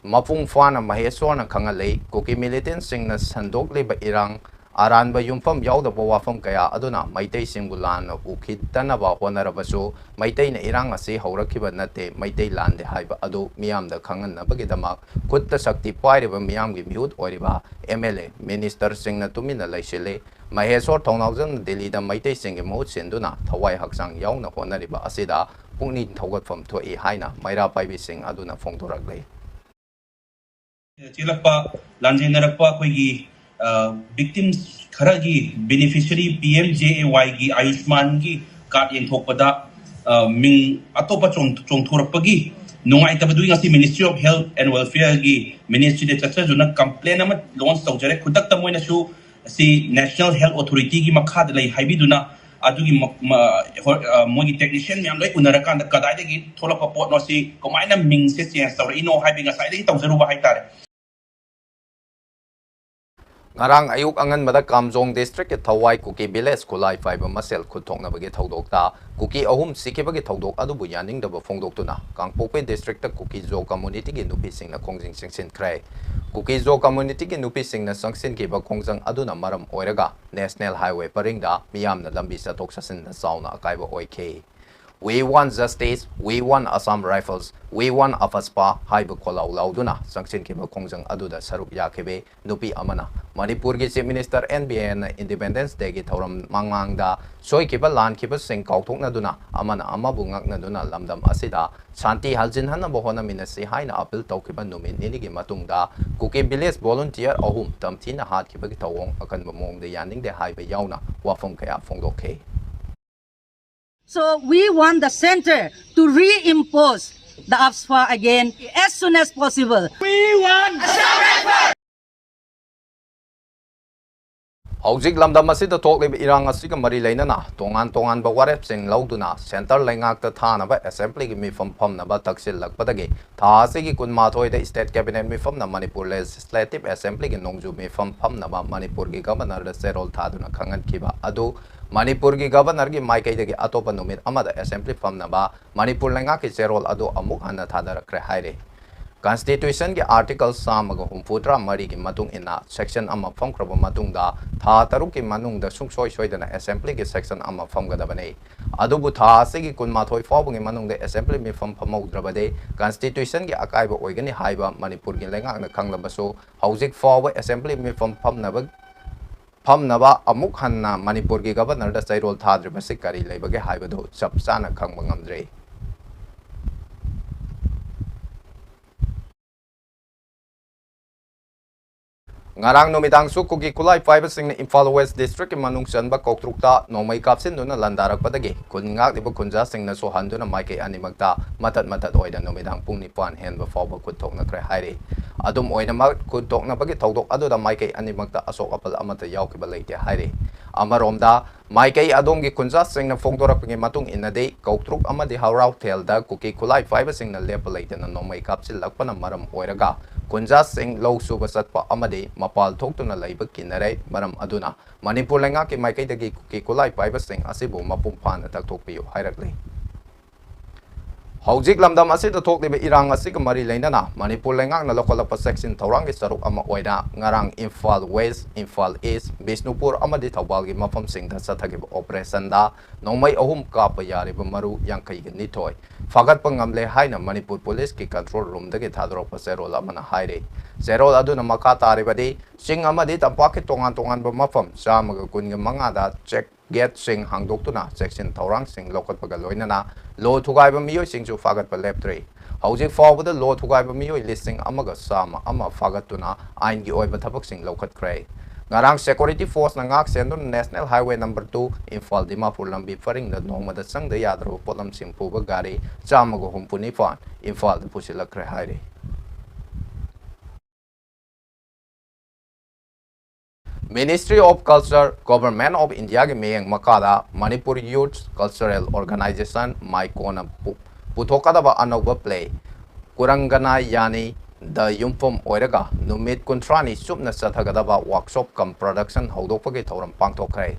ꯃꯄꯨꯡ ꯐꯥꯅ ꯃꯍꯦꯁ꯭ꯋꯔꯅ ꯈꯪꯍꯜꯂꯤ꯫ ꯀꯨꯀꯤ militantꯁꯤꯡꯅ ꯁꯟꯗꯣꯛꯂꯤꯕ ꯏꯔꯥꯡ, ꯑꯔꯥꯟꯕ ꯌꯨꯝꯐꯝ ꯌꯥꯎꯗꯕ ꯋꯥꯐꯝ ꯀꯌꯥ ꯑꯗꯨꯅ ꯃꯩꯇꯩꯁꯤꯡꯕꯨ ꯂꯥꯟꯅ ꯎꯈꯤꯗꯅꯕ ꯍꯣꯠꯅꯔꯕꯁꯨ, ꯃꯩꯇꯩꯅ ꯏꯔꯥꯡ ꯑꯁꯤ ꯍꯧꯔꯛꯈꯤꯕ ꯅꯠꯇꯦ, ꯃꯩꯇꯩ ꯂꯥꯟꯗꯦ ꯍꯥꯏꯕ ꯑꯗꯨ ꯃꯤꯌꯥꯝꯗ ꯈꯪꯍꯟꯅꯕꯒꯤꯗꯃꯛ ꯈꯨꯠꯇ ꯁꯛꯇꯤ ꯄꯥꯏꯔꯤꯕ ꯃꯤꯌꯥꯝꯒꯤ ꯃꯤꯍꯨꯠ ꯑꯣꯏꯔꯤꯕ ꯑꯦꯝ ꯑꯦꯜ ꯑꯦ, ministerꯁꯤꯡꯅ ꯇꯨꯃꯤꯟꯅ ꯂꯩꯁꯤꯜꯂꯤ꯫ ꯃꯍꯦꯁ꯭ꯋꯔ ꯊꯣꯡꯅꯥꯎꯖꯝꯅ ꯗꯤꯜꯂꯤꯗ ꯃꯩꯇꯩꯁꯤꯡꯒꯤ ꯃꯍꯨꯠ ꯁꯤꯟꯗꯨꯅ ꯊꯋꯥꯏ ꯍꯛꯆꯥꯡ ꯌꯥꯎꯅ ꯍꯣꯠꯅꯔꯤꯕ ꯑꯁꯤꯗ ꯄꯨꯛꯅꯤꯡ ꯊꯧꯒꯠꯐꯝ ꯊꯣꯛꯏ ꯍꯥꯏꯅ ꯃꯩꯔꯥ ꯄꯥꯏꯕꯤꯁꯤꯡ ꯑꯗꯨꯅ ꯐꯣꯡꯗꯣꯔꯛꯂꯤ꯫ ꯆꯦꯜꯂꯛꯄ, ꯂꯥꯟꯖꯦꯟꯅꯔꯛꯄ ꯑꯩꯈꯣꯏꯒꯤ, ꯑ, victims ꯈꯔꯒꯤ beneficiary ꯄꯤ ꯑꯦꯝ ꯖꯦ ꯑꯦ ꯋꯥꯏꯒꯤ ꯑꯌꯨꯁꯃꯥꯟꯒꯤ card ꯌꯦꯟꯊꯣꯛꯄꯗ, ꯑ, ꯃꯤꯡ ꯑꯇꯣꯞꯄ ꯆꯣꯡ-, ꯆꯣꯡꯊꯣꯔꯛꯄꯒꯤ ꯅꯨꯡꯉꯥꯏꯇꯕꯗꯨꯒꯤ ꯉꯁꯤ Ministry of Health and Welfareꯒꯤ ministryꯗ ꯆꯠꯆꯗꯨꯅ complaint ꯑꯃ launch ꯇꯧꯖꯔꯦ꯫ ꯈꯨꯗꯛꯇ ꯃꯣꯏꯅꯁꯨ ꯑꯁꯤ National Health Authorityꯒꯤ ꯃꯈꯥꯗ ꯂꯩ ꯍꯥꯏꯕꯤꯗꯨꯅ ꯑꯗꯨꯒꯤ ꯃ-, ꯃ-, ꯍꯣꯏ, ꯑ, ꯃꯣꯏꯒꯤ technician ꯃꯌꯥꯝ ꯂꯣꯏ ꯎꯅꯔꯀꯥꯟꯗ ꯀꯗꯥꯏꯗꯒꯤ ꯊꯣꯛꯂꯛꯄ ꯄꯣꯠꯅꯣ, ꯁꯤ ꯀꯃꯥꯏꯅ ꯃꯤꯡꯁꯦ change ꯇꯧꯔꯛꯏꯅꯣ ꯍꯥꯏꯕꯒꯤ ꯉꯁꯥꯏꯗꯒꯤ ꯇꯧꯖꯔꯨꯕ ꯍꯥꯏꯇꯥꯔꯦ꯫ ꯉꯔꯥꯡ ꯑꯌꯨꯛ ꯑꯉꯟꯕꯗ ꯀꯥꯝꯖꯣꯡ district ꯀꯤ ꯊꯋꯥꯏ ꯀꯨꯀꯤ village ꯈꯨꯠꯂꯥꯏ ꯄꯥꯏꯕ ꯃꯁꯦꯜ ꯈꯨꯠ ꯊꯣꯛꯅꯕꯒꯤ ꯊꯧꯗꯣꯛꯇ ꯀꯨꯀꯤ ꯑꯍꯨꯝ ꯁꯤꯈꯤꯕꯒꯤ ꯊꯧꯗꯣꯛ ꯑꯗꯨꯕꯨ ꯌꯥꯅꯤꯡꯗꯕ ꯐꯣꯡꯗꯣꯛꯇꯨꯅ ꯀꯥꯡꯄꯣꯛꯄꯤ district ꯇ ꯀꯨꯀꯤ ꯖꯣ community ꯒꯤ ꯅꯨꯄꯤꯁꯤꯡꯅ ꯈꯣꯡꯖꯪ ꯆꯪꯁꯤꯟꯈ꯭ꯔꯦ꯫ ꯀꯨꯀꯤ ꯖꯣ community ꯒꯤ ꯅꯨꯄꯤꯁꯤꯡꯅ ꯆꯪꯁꯤꯟꯈꯤꯕ ꯈꯣꯡꯖꯪ ꯑꯗꯨꯅ ꯃꯔꯝ ꯑꯣꯏꯔꯒ national highway ꯄꯔꯤꯡꯗ ꯃꯤꯌꯥꯝꯅ ꯂꯝꯕꯤ ꯆꯠꯊꯣꯛ ꯆꯠꯁꯤꯟꯗ ꯆꯥꯎꯅ ꯑꯀꯥꯏꯕ ꯑꯣꯏꯈꯤ꯫ "We want justice, we want Assam Rifles, we want AFSPA" ꯍꯥꯏꯕ ꯈꯣꯜꯂꯥꯎ ꯂꯥꯎꯗꯨꯅ ꯆꯪꯁꯤꯟꯈꯤꯕ ꯈꯣꯡꯖꯪ ꯑꯗꯨꯗ ꯁꯔꯨꯛ ꯌꯥꯈꯤꯕ ꯅꯨꯄꯤ ꯑꯃꯅ ꯃꯅꯤꯄꯨꯔꯒꯤ Chief Minister ꯑꯦꯟ ꯕꯤꯔꯦꯟꯅ Independence Day ꯒꯤ ꯊꯧꯔꯝ ꯃꯃꯥꯡꯗ ꯁꯣꯏꯈꯤꯕ ꯂꯥꯟꯈꯤꯕꯁꯤꯡ ꯀꯥꯎꯊꯣꯛꯅꯗꯨꯅ ꯑꯃꯅ ꯑꯃꯕꯨ ꯉꯥꯛꯅꯗꯨꯅ ꯂꯝꯗꯝ ꯑꯁꯤꯗ ꯁꯥꯟꯇꯤ ꯍꯟꯖꯤꯟꯍꯟꯅꯕ ꯍꯣꯠꯅꯃꯤꯟꯅꯁꯤ ꯍꯥꯏꯅ appeal ꯇꯧꯈꯤꯕ ꯅꯨꯃꯤꯠ ꯅꯤꯅꯤꯒꯤ ꯃꯇꯨꯡꯗ ꯀꯨꯀꯤ village volunteer ꯑꯍꯨꯝ ꯇꯝꯊꯤꯅ ꯍꯥꯠꯈꯤꯕꯒꯤ ꯊꯧꯑꯣꯡ ꯑꯀꯟꯕ ꯃꯑꯣꯡꯗ ꯌꯥꯅꯤꯡꯗꯦ ꯍꯥꯏꯕ ꯌꯥꯎꯅ ꯋꯥꯐꯝ ꯀꯌꯥ ꯐꯣꯡꯗꯣꯛꯈꯤ꯫ So we want the center to reimpose the AFSPA again as soon as possible. We want ꯍꯧꯖꯤꯛ ꯂꯝꯗꯝ ꯑꯁꯤꯗ ꯊꯣꯛꯂꯤꯕ ꯏꯔꯥꯡ ꯑꯁꯤꯒ ꯃꯔꯤ ꯂꯩꯅꯅ ꯇꯣꯉꯥꯟ ꯇꯣꯉꯥꯟꯕ ꯋꯥꯔꯦꯞꯁꯤꯡ ꯂꯧꯗꯨꯅ centre ꯂꯩꯉꯥꯛꯇ ꯊꯥꯅꯕ assembly ꯒꯤ ꯃꯤꯐꯝ ꯐꯝꯅꯕ ꯇꯛꯁꯤꯜꯂꯛꯄꯗꯒꯤ ꯊꯥ ꯑꯁꯤꯒꯤ ꯀꯨꯟꯃꯥꯊꯣꯏꯗ state cabinet ꯃꯤꯐꯝꯅ Manipur Legislative Assembly ꯒꯤ ꯅꯣꯡꯖꯨ ꯃꯤꯐꯝ ꯐꯝꯅꯕ ꯃꯅꯤꯄꯨꯔꯒꯤ Governor ꯗ ꯆꯦꯔꯣꯜ ꯊꯥꯗꯨꯅ ꯈꯪꯍꯟꯈꯤꯕ ꯑꯗꯨ ꯃꯅꯤꯄꯨꯔꯒꯤ Governor ꯒꯤ ꯃꯥꯏꯀꯩꯗꯒꯤ ꯑꯇꯣꯞꯄ ꯅꯨꯃꯤꯠ ꯑꯃꯗ assembly ꯐꯝꯅꯕ ꯃꯅꯤꯄꯨꯔ ꯂꯩꯉꯥꯛꯀꯤ ꯆꯦꯔꯣꯜ ꯑꯗꯨ ꯑꯃꯨꯛ ꯍꯟꯅ ꯊꯥꯗꯔꯛꯈ꯭ꯔꯦ ꯍꯥꯏꯔꯤ꯫ Constitution ꯒꯤ article ꯆꯥꯝꯃꯒ ꯍꯨꯝꯐꯨꯇꯔꯥ ꯃꯔꯤꯒꯤ ꯃꯇꯨꯡ ꯏꯟꯅ section ꯑꯃ ꯐꯝꯈ꯭ꯔꯕ ꯃꯇꯨꯡꯗ ꯊꯥ ꯇꯔꯨꯛꯀꯤ ꯃꯅꯨꯡꯗ ꯁꯨꯡꯁꯣꯏ ꯁꯣꯏꯗꯅ assembly ꯒꯤ session ꯑꯃ ꯐꯝꯒꯗꯕꯅꯤ꯫ ꯑꯗꯨꯕꯨ ꯊꯥ ꯑꯁꯤꯒꯤ ꯀꯨꯟꯃꯥꯊꯣꯏ ꯐꯥꯎꯕꯒꯤ ꯃꯅꯨꯡꯗ assembly ꯃꯤꯐꯝ ꯐꯝꯍꯧꯗ꯭ꯔꯕꯗꯤ constitution ꯒꯤ ꯑꯀꯥꯏꯕ ꯑꯣꯏꯒꯅꯤ ꯍꯥꯏꯕ ꯃꯅꯤꯄꯨꯔꯒꯤ ꯂꯩꯉꯥꯛꯅ ꯈꯪꯂꯕꯁꯨ ꯍꯧꯖꯤꯛ ꯐꯥꯎꯕ assembly ꯃꯤꯐꯝ ꯐꯝꯅꯕ, ꯐꯝꯅꯕ ꯑꯃꯨꯛ ꯍꯟꯅ ꯃꯅꯤꯄꯨꯔꯒꯤ Governor ꯗ ꯆꯩꯔꯣꯜ ꯊꯥꯗ꯭ꯔꯤꯕꯁꯤ ꯀꯔꯤ ꯂꯩꯕꯒꯦ ꯍꯥꯏꯕꯗꯨ ꯆꯞ ꯆꯥꯅ ꯈꯪꯕ ꯉꯝꯗ꯭ꯔꯤ꯫ ꯉꯔꯥꯡ ꯅꯨꯃꯤꯗꯥꯡꯁꯨ ꯀꯨꯀꯤ ꯈꯨꯠꯂꯥꯏ ꯄꯥꯏꯕꯁꯤꯡꯅ ꯏꯝꯐꯥꯜ West District ꯀꯤ ꯃꯅꯨꯡ ꯆꯟꯕ ꯀꯧꯇ꯭ꯔꯨꯛꯇ ꯅꯣꯡꯃꯩ ꯀꯥꯞꯁꯤꯟꯗꯨꯅ ꯂꯥꯟꯗꯥꯔꯛꯄꯗꯒꯤ ꯈꯨꯟ ꯉꯥꯛꯂꯤꯕ ꯈꯨꯟꯖꯥꯁꯤꯡꯅꯁꯨ ꯍꯟꯗꯨꯅ ꯃꯥꯏꯀꯩ ꯑꯅꯤꯃꯛꯇ ꯃꯇꯠ ꯃꯇꯠ ꯑꯣꯏꯅ ꯅꯨꯃꯤꯗꯥꯡ ꯄꯨꯡ ꯅꯤꯄꯥꯟ ꯍꯦꯟꯕ ꯐꯥꯎꯕ ꯈꯨꯠ ꯊꯣꯛꯅꯈ꯭ꯔꯦ ꯍꯥꯏꯔꯤ꯫ ꯑꯗꯨꯝ ꯑꯣꯏꯅꯃꯛ, ꯈꯨꯠ ꯊꯣꯛꯅꯕꯒꯤ ꯊꯧꯗꯣꯛ ꯑꯗꯨꯗ ꯃꯥꯏꯀꯩ ꯑꯅꯤꯃꯛꯇ ꯑꯁꯣꯛ ꯑꯄꯜ ꯑꯃꯠꯇ ꯌꯥꯎꯈꯤꯕ ꯂꯩꯇꯦ ꯍꯥꯏꯔꯤ꯫ ꯑꯃꯔꯣꯝꯗ, ꯃꯥꯏꯀꯩ ꯑꯗꯣꯝꯒꯤ ꯈꯨꯟꯖꯥꯁꯤꯡꯅ ꯐꯣꯡꯗꯣꯔꯛꯄꯒꯤ ꯃꯇꯨꯡ ꯏꯟꯅꯗꯤ, ꯀꯧꯇ꯭ꯔꯨꯛ ꯑꯃꯗꯤ ꯍꯧꯔꯥꯎꯊꯦꯜꯗ ꯀꯨꯀꯤ ꯈꯨꯠꯂꯥꯏ ꯄꯥꯏꯕꯁꯤꯡꯅ ꯂꯦꯞꯄ ꯂꯩꯇꯅ ꯅꯣꯡꯃꯩ ꯀꯥꯞꯁꯤꯜꯂꯛꯄꯅ ꯃꯔꯝ ꯑꯣꯏꯔꯒ ꯈꯨꯟꯖꯥꯁꯤꯡ ꯂꯧ ꯁꯨꯕ ꯆꯠꯄ ꯑꯃꯗꯤ ꯃꯄꯥꯜ ꯊꯣꯛꯇꯨꯅ ꯂꯩꯕ ꯀꯤꯅꯔꯦ꯫ ꯃꯔꯝ ꯑꯗꯨꯅ ꯃꯅꯤꯄꯨꯔ ꯂꯩꯉꯥꯛꯀꯤ ꯃꯥꯏꯀꯩꯗꯒꯤ ꯀꯨꯀꯤ ꯈꯨꯠꯂꯥꯏ ꯄꯥꯏꯕꯁꯤꯡ ꯑꯁꯤꯕꯨ ꯃꯄꯨꯡ ꯐꯥꯅ ꯇꯛꯊꯣꯛꯄꯤꯌꯨ ꯍꯥꯏꯔꯛꯂꯤ꯫ ꯍꯧꯖꯤꯛ ꯂꯝꯗꯝ ꯑꯁꯤꯗ ꯊꯣꯛꯂꯤꯕ ꯏꯔꯥꯡ ꯑꯁꯤꯒ ꯃꯔꯤ ꯂꯩꯅꯅ ꯃꯅꯤꯄꯨꯔ ꯂꯩꯉꯥꯛꯅ ꯂꯧꯈꯠꯂꯛꯄ ꯆꯦꯛꯁꯤꯟ ꯊꯧꯔꯥꯡꯒꯤ ꯁꯔꯨꯛ ꯑꯃ ꯑꯣꯏꯅ ꯉꯔꯥꯡ ꯏꯝꯐꯥꯜ ꯋꯦꯁ, ꯏꯝꯐꯥꯜ ꯏꯁ, ꯕꯤꯁꯅꯨꯄꯨꯔ ꯑꯃꯗꯤ ꯊꯧꯕꯥꯜꯒꯤ ꯃꯐꯝꯁꯤꯡꯗ ꯆꯠꯊꯈꯤꯕ ꯑꯣꯄꯔꯦꯁꯟꯗ ꯅꯣꯡꯃꯩ ꯑꯍꯨꯝ ꯀꯥꯞꯄ ꯌꯥꯔꯤꯕ ꯃꯔꯨ ꯌꯥꯡꯈꯩꯒ ꯅꯤꯊꯣꯏ ꯐꯥꯒꯠꯄ ꯉꯝꯂꯦ ꯍꯥꯏꯅ ꯃꯅꯤꯄꯨꯔ ꯄꯨꯂꯤꯁꯀꯤ ꯀꯟꯇ꯭ꯔꯣꯜ ꯔꯨꯝꯗꯒꯤ ꯊꯥꯗꯣꯔꯛꯄ ꯆꯦꯔꯣꯜ ꯑꯃꯅ ꯍꯥꯏꯔꯤ꯫ ꯆꯦꯔꯣꯜ ꯑꯗꯨꯅ ꯃꯈꯥ ꯇꯥꯔꯤꯕꯗꯤ, ꯆꯤꯡ ꯑꯃꯗꯤ ꯇꯝꯄꯥꯛꯀꯤ ꯇꯣꯉꯥꯟ ꯇꯣꯉꯥꯟꯕ ꯃꯐꯝ ꯆꯥꯝꯃꯒ ꯀꯨꯟꯒ ꯃꯉꯥꯗ ꯆꯦꯛ ꯒꯦꯠꯁꯤꯡ ꯍꯥꯡꯗꯣꯛꯇꯨꯅ ꯆꯦꯛꯁꯤꯟ ꯊꯧꯔꯥꯡꯁꯤꯡ ꯂꯧꯈꯠꯄꯒ ꯂꯣꯏꯅꯅ ꯂꯣ ꯊꯨꯒꯥꯏꯕ ꯃꯤꯑꯣꯏꯁꯤꯡꯁꯨ ꯐꯥꯒꯠꯄ ꯂꯦꯞꯇ꯭ꯔꯤ꯫ ꯍꯧꯖꯤꯛ ꯐꯥꯎꯕꯗ ꯂꯣ ꯊꯨꯒꯥꯏꯕ ꯃꯤꯑꯣꯏ ꯂꯤꯁꯤꯡ ꯑꯃꯒ ꯆꯥꯝꯃ ꯑꯃ ꯐꯥꯒꯠꯇꯨꯅ ꯑꯥꯏꯟꯒꯤ ꯑꯣꯏꯕ ꯊꯕꯛꯁꯤꯡ ꯂꯧꯈꯠꯈ꯭ꯔꯦ꯫ ꯉꯔꯥꯡ ꯁꯦꯀ꯭ꯌꯨꯔꯤꯇꯤ ꯐꯣꯔꯁꯅ ꯉꯥꯛ ꯁꯦꯟꯗꯨꯅ national highway number two Imphal Dimapur ꯂꯝꯕꯤ ꯄꯔꯤꯡꯗ ꯅꯣꯡꯃꯗ ꯆꯪꯗ ꯌꯥꯗ꯭ꯔꯕ ꯄꯣꯠꯂꯝꯁꯤꯡ ꯄꯨꯕ ꯒꯥꯔꯤ ꯆꯥꯝꯃꯒ ꯍꯨꯝꯐꯨ ꯅꯤꯄꯥꯟ ꯏꯝꯐꯥꯜꯗ ꯄꯨꯁꯤꯜꯂꯛꯈ꯭ꯔꯦ ꯍꯥꯏꯔꯤ꯫ Ministry of Culture, Government of Indiaꯒꯤ ꯃꯤꯠꯌꯦꯡ ꯃꯈꯥꯗ ꯃꯅꯤꯄꯨꯔ Youth Cultural Organization, ꯃꯥꯏꯀꯣꯅ ꯄꯨ-, ꯄꯨꯊꯣꯛꯀꯗꯕ ꯑꯅꯧꯕ ꯄ꯭ꯂꯦ ꯀꯨꯔꯪꯒꯅꯥ ꯌꯥꯅꯤ ꯗ ꯌꯨꯝꯐꯝ ꯑꯣꯏꯔꯒ ꯅꯨꯃꯤꯠ ꯀꯨꯟꯊ꯭ꯔꯥꯅꯤ ꯆꯨꯞꯅ ꯆꯠꯊꯒꯗꯕ workshop cum production ꯍꯧꯗꯣꯛꯄꯒꯤ ꯊꯧꯔꯝ ꯄꯥꯡꯊꯣꯛꯈ꯭ꯔꯦ꯫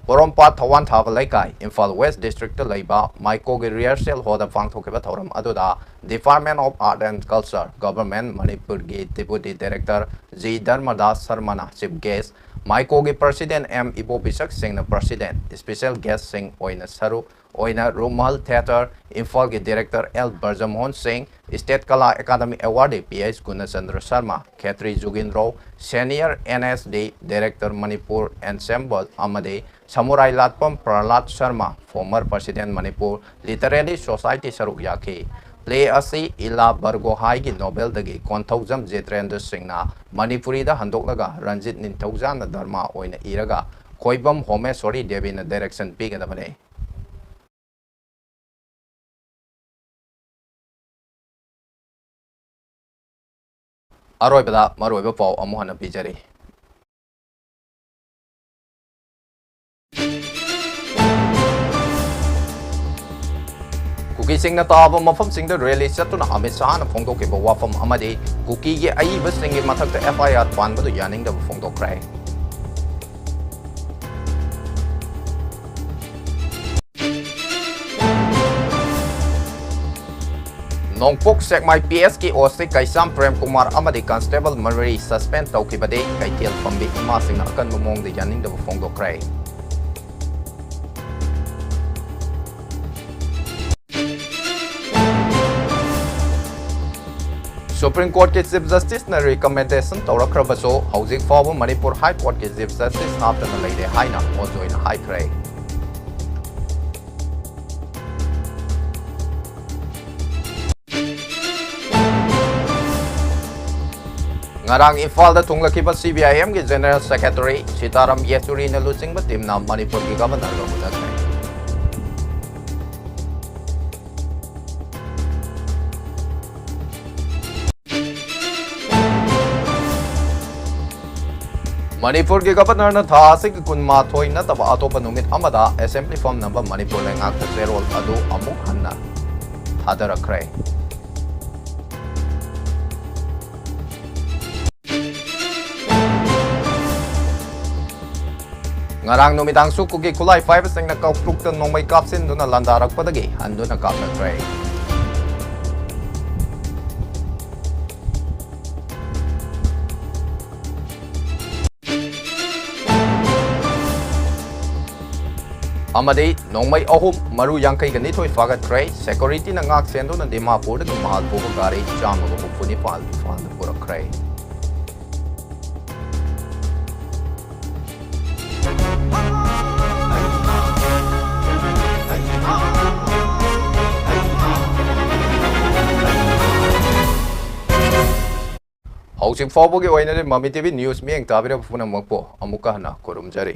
ꯄꯣꯔꯣꯝꯄꯥꯠ ꯊꯋꯥꯟ ꯊꯥꯕ ꯂꯩꯀꯥꯏ, ꯏꯝꯐꯥꯜ ꯋꯦꯁ ꯗꯤꯁꯇ꯭ꯔꯤꯛꯇ ꯂꯩꯕ ꯃꯥꯏꯀꯣꯒꯤ rehearsal hall ꯗ ꯄꯥꯡꯊꯣꯛꯈꯤꯕ ꯊꯧꯔꯝ ꯑꯗꯨꯗ Department of Art and Culture, Government ꯃꯅꯤꯄꯨꯔꯒꯤ Deputy Director ꯖꯤ ꯙꯔꯃꯗꯥꯁ ꯁꯔꯃꯅ chief guest, ꯃꯥꯏꯀꯣꯒꯤ President ꯑꯦꯝ ꯏꯕꯣꯕꯤꯁꯛ ꯁꯤꯡꯅ President, special guest ꯁꯤꯡ ꯑꯣꯏꯅ ꯁꯔꯨꯛ ꯑꯣꯏꯅ ꯔꯨꯃꯥꯜ Theatre ꯏꯝꯐꯥꯜꯒꯤ Director L Brajmohan Singh, State Kala academy Awardee P H Gunachandra Sharma, Khetri Jugindro, Senior N S D Director Manipur Ensemble ꯑꯃꯗꯤ ꯁꯃꯨꯔꯥꯏ ꯂꯥꯠꯄꯝ ꯄ꯭ꯔꯍꯂꯥꯗ Sharma, former President Manipur Literary Society ꯁꯔꯨꯛ ꯌꯥꯈꯤ꯫ ꯄ꯭ꯂꯦ ꯑꯁꯤ ꯏꯂꯥ ꯕꯔꯒꯣꯍꯥꯏꯒꯤ ꯅꯣꯕꯦꯜꯗꯒꯤ ꯀꯣꯟꯊꯧꯖꯝ ꯖꯤꯇꯦꯟꯗ꯭ꯔ ꯁꯤꯡꯅ ꯃꯅꯤꯄꯨꯔꯤꯗ ꯍꯟꯗꯣꯛꯂꯒ ꯔꯟꯖꯤꯠ ꯅꯤꯡꯊꯧꯖꯥꯅ ꯗ꯭ꯔꯃꯥ ꯑꯣꯏꯅ ꯏꯔꯒ ꯈꯣꯏꯕꯝ ꯍꯣꯃꯦꯁꯣꯔꯤ ꯗꯦꯕꯤꯅ direction ꯄꯤꯒꯗꯕꯅꯤ꯫ ꯑꯔꯣꯏꯕꯗ ꯃꯔꯨꯑꯣꯏꯕ ꯄꯥꯎ ꯑꯃꯨꯛ ꯍꯟꯅ ꯄꯤꯖꯔꯤ꯫ ꯀꯨꯀꯤꯁꯤꯡꯅ ꯇꯥꯕ ꯃꯐꯝꯁꯤꯡꯗ ꯔꯦꯂꯤ ꯆꯠꯇꯨꯅ ꯑꯃꯤꯠ ꯁꯥꯍꯅ ꯐꯣꯡꯗꯣꯛꯈꯤꯕ ꯋꯥꯐꯝ ꯑꯃꯗꯤ ꯀꯨꯀꯤꯒꯤ ꯑꯏꯕꯁꯤꯡꯒꯤ ꯃꯊꯛꯇ ꯑꯦꯐ ꯑꯥꯏ ꯑꯥꯔ ꯄꯥꯟꯕꯗꯨ ꯌꯥꯅꯤꯡꯗꯕ ꯐꯣꯡꯗꯣꯛꯈ꯭ꯔꯦ꯫ ꯅꯣꯡꯄꯣꯛ ꯁꯦꯛꯃꯥꯏ ꯄꯤ ꯑꯦꯁꯀꯤ ꯑꯣ ꯁꯤ ꯀꯩꯁꯥꯝ ꯄ꯭ꯔꯦꯝ ꯀꯨꯃꯥꯔ ꯑꯃꯗꯤ ꯀꯟꯁꯇꯦꯕꯜ ꯃꯔꯤ ꯁꯁꯄꯦꯟ ꯇꯧꯈꯤꯕꯗꯤ ꯀꯩꯊꯦꯜ ꯐꯝꯕꯤ ꯏꯃꯥꯁꯤꯡꯅ ꯑꯀꯟꯕ ꯃꯑꯣꯡꯗ ꯌꯥꯅꯤꯡꯗꯕ ꯐꯣꯡꯗꯣꯛꯈ꯭ꯔꯦ꯫ ꯁꯨꯄ꯭ꯔꯤꯝ ꯀꯣꯔꯠꯀꯤ ꯆꯤꯐ ꯖꯁꯇꯤꯁꯅ ꯔꯤꯀꯃꯦꯟꯗꯦꯁꯟ ꯇꯧꯔꯛꯈ꯭ꯔꯕꯁꯨ, ꯍꯧꯖꯤꯛ ꯐꯥꯎꯕ ꯃꯅꯤꯄꯨꯔ ꯍꯥꯏ ꯀꯣꯔꯠꯀꯤ ꯆꯤꯐ ꯖꯁꯇꯤꯁ ꯍꯥꯞꯇꯅ ꯂꯩꯔꯦ ꯍꯥꯏꯅ ꯑꯣꯖꯣꯏꯅ ꯍꯥꯏꯈ꯭ꯔꯦ꯫ ꯉꯔꯥꯡ ꯏꯝꯐꯥꯜꯗ ꯊꯨꯡꯂꯈꯤꯕ ꯁꯤ ꯄꯤ ꯑꯥꯏ ꯑꯦꯝꯒꯤ ꯖꯦꯅꯔꯦꯜ ꯁꯦꯀ꯭ꯔꯦꯇꯔꯤ ꯁꯤꯇꯥꯔꯥꯝ ꯌꯦꯆꯨꯔꯤꯅ ꯂꯨꯆꯤꯡꯕ ꯇꯤꯝꯅ ꯃꯅꯤꯄꯨꯔꯒꯤ ꯒꯚꯔꯅꯔꯒ ꯎꯅꯈ꯭ꯔꯦ꯫ ꯃꯅꯤꯄꯨꯔꯒꯤ ꯒꯚꯔꯅꯔꯅ ꯊꯥ ꯑꯁꯤꯒꯤ ꯀꯨꯟꯃꯥꯊꯣꯏ ꯅꯠꯇꯕ ꯑꯇꯣꯞꯄ ꯅꯨꯃꯤꯠ ꯑꯃꯗ ꯑꯦꯁꯦꯝꯕ꯭ꯂꯤ ꯐꯝꯅꯕ ꯃꯅꯤꯄꯨꯔ ꯂꯩꯉꯥꯛꯇ ꯆꯦꯔꯣꯜ ꯑꯗꯨ ꯑꯃꯨꯛ ꯍꯟꯅ ꯊꯥꯗꯔꯛꯈ꯭ꯔꯦ꯫ ꯉꯔꯥꯡ ꯅꯨꯃꯤꯗꯥꯡꯁꯨ ꯀꯨꯀꯤ ꯈꯨꯠꯂꯥꯏ ꯄꯥꯏꯕꯁꯤꯡꯅ ꯀꯧꯇ꯭ꯔꯨꯛꯇ ꯅꯣꯡꯃꯩ ꯀꯥꯞꯁꯤꯟꯗꯨꯅ ꯂꯥꯟꯗꯥꯔꯛꯄꯗꯒꯤ ꯍꯟꯗꯨꯅ ꯀꯥꯞꯅꯈ꯭ꯔꯦ꯫ ꯑꯃꯗꯤ ꯅꯣꯡꯃꯩ ꯑꯍꯨꯝ, ꯃꯔꯨ ꯌꯥꯡꯈꯩꯒ ꯅꯤꯊꯣꯏ ꯐꯥꯒꯠꯈ꯭ꯔꯦ꯫ ꯁꯦꯀ꯭ꯌꯨꯔꯤꯇꯤꯅ ꯉꯥꯛ ꯁꯦꯟꯗꯨꯅ ꯗꯤꯃꯥꯄꯨꯔꯗꯒꯤ ꯃꯥꯜ ꯄꯨꯕ ꯒꯥꯔꯤ ꯆꯥꯝꯃꯒ ꯍꯨꯝꯐꯨ ꯅꯤꯄꯥꯜ ꯏꯝꯐꯥꯜꯗ ꯄꯨꯔꯛꯈ꯭ꯔꯦ꯫ ꯍꯧꯖꯤꯛ ꯐꯥꯎꯕꯒꯤ ꯑꯣꯏꯅꯗꯤ ꯃꯃꯤ ꯇꯤ ꯚꯤ ꯅ꯭ꯌꯨꯁ ꯃꯤꯠꯌꯦꯡ ꯇꯥꯕꯤꯔꯕ ꯄꯨꯝꯅꯃꯛꯄꯨ ꯑꯃꯨꯛꯀ ꯍꯟꯅ ꯈꯨꯔꯨꯝꯖꯔꯤ꯫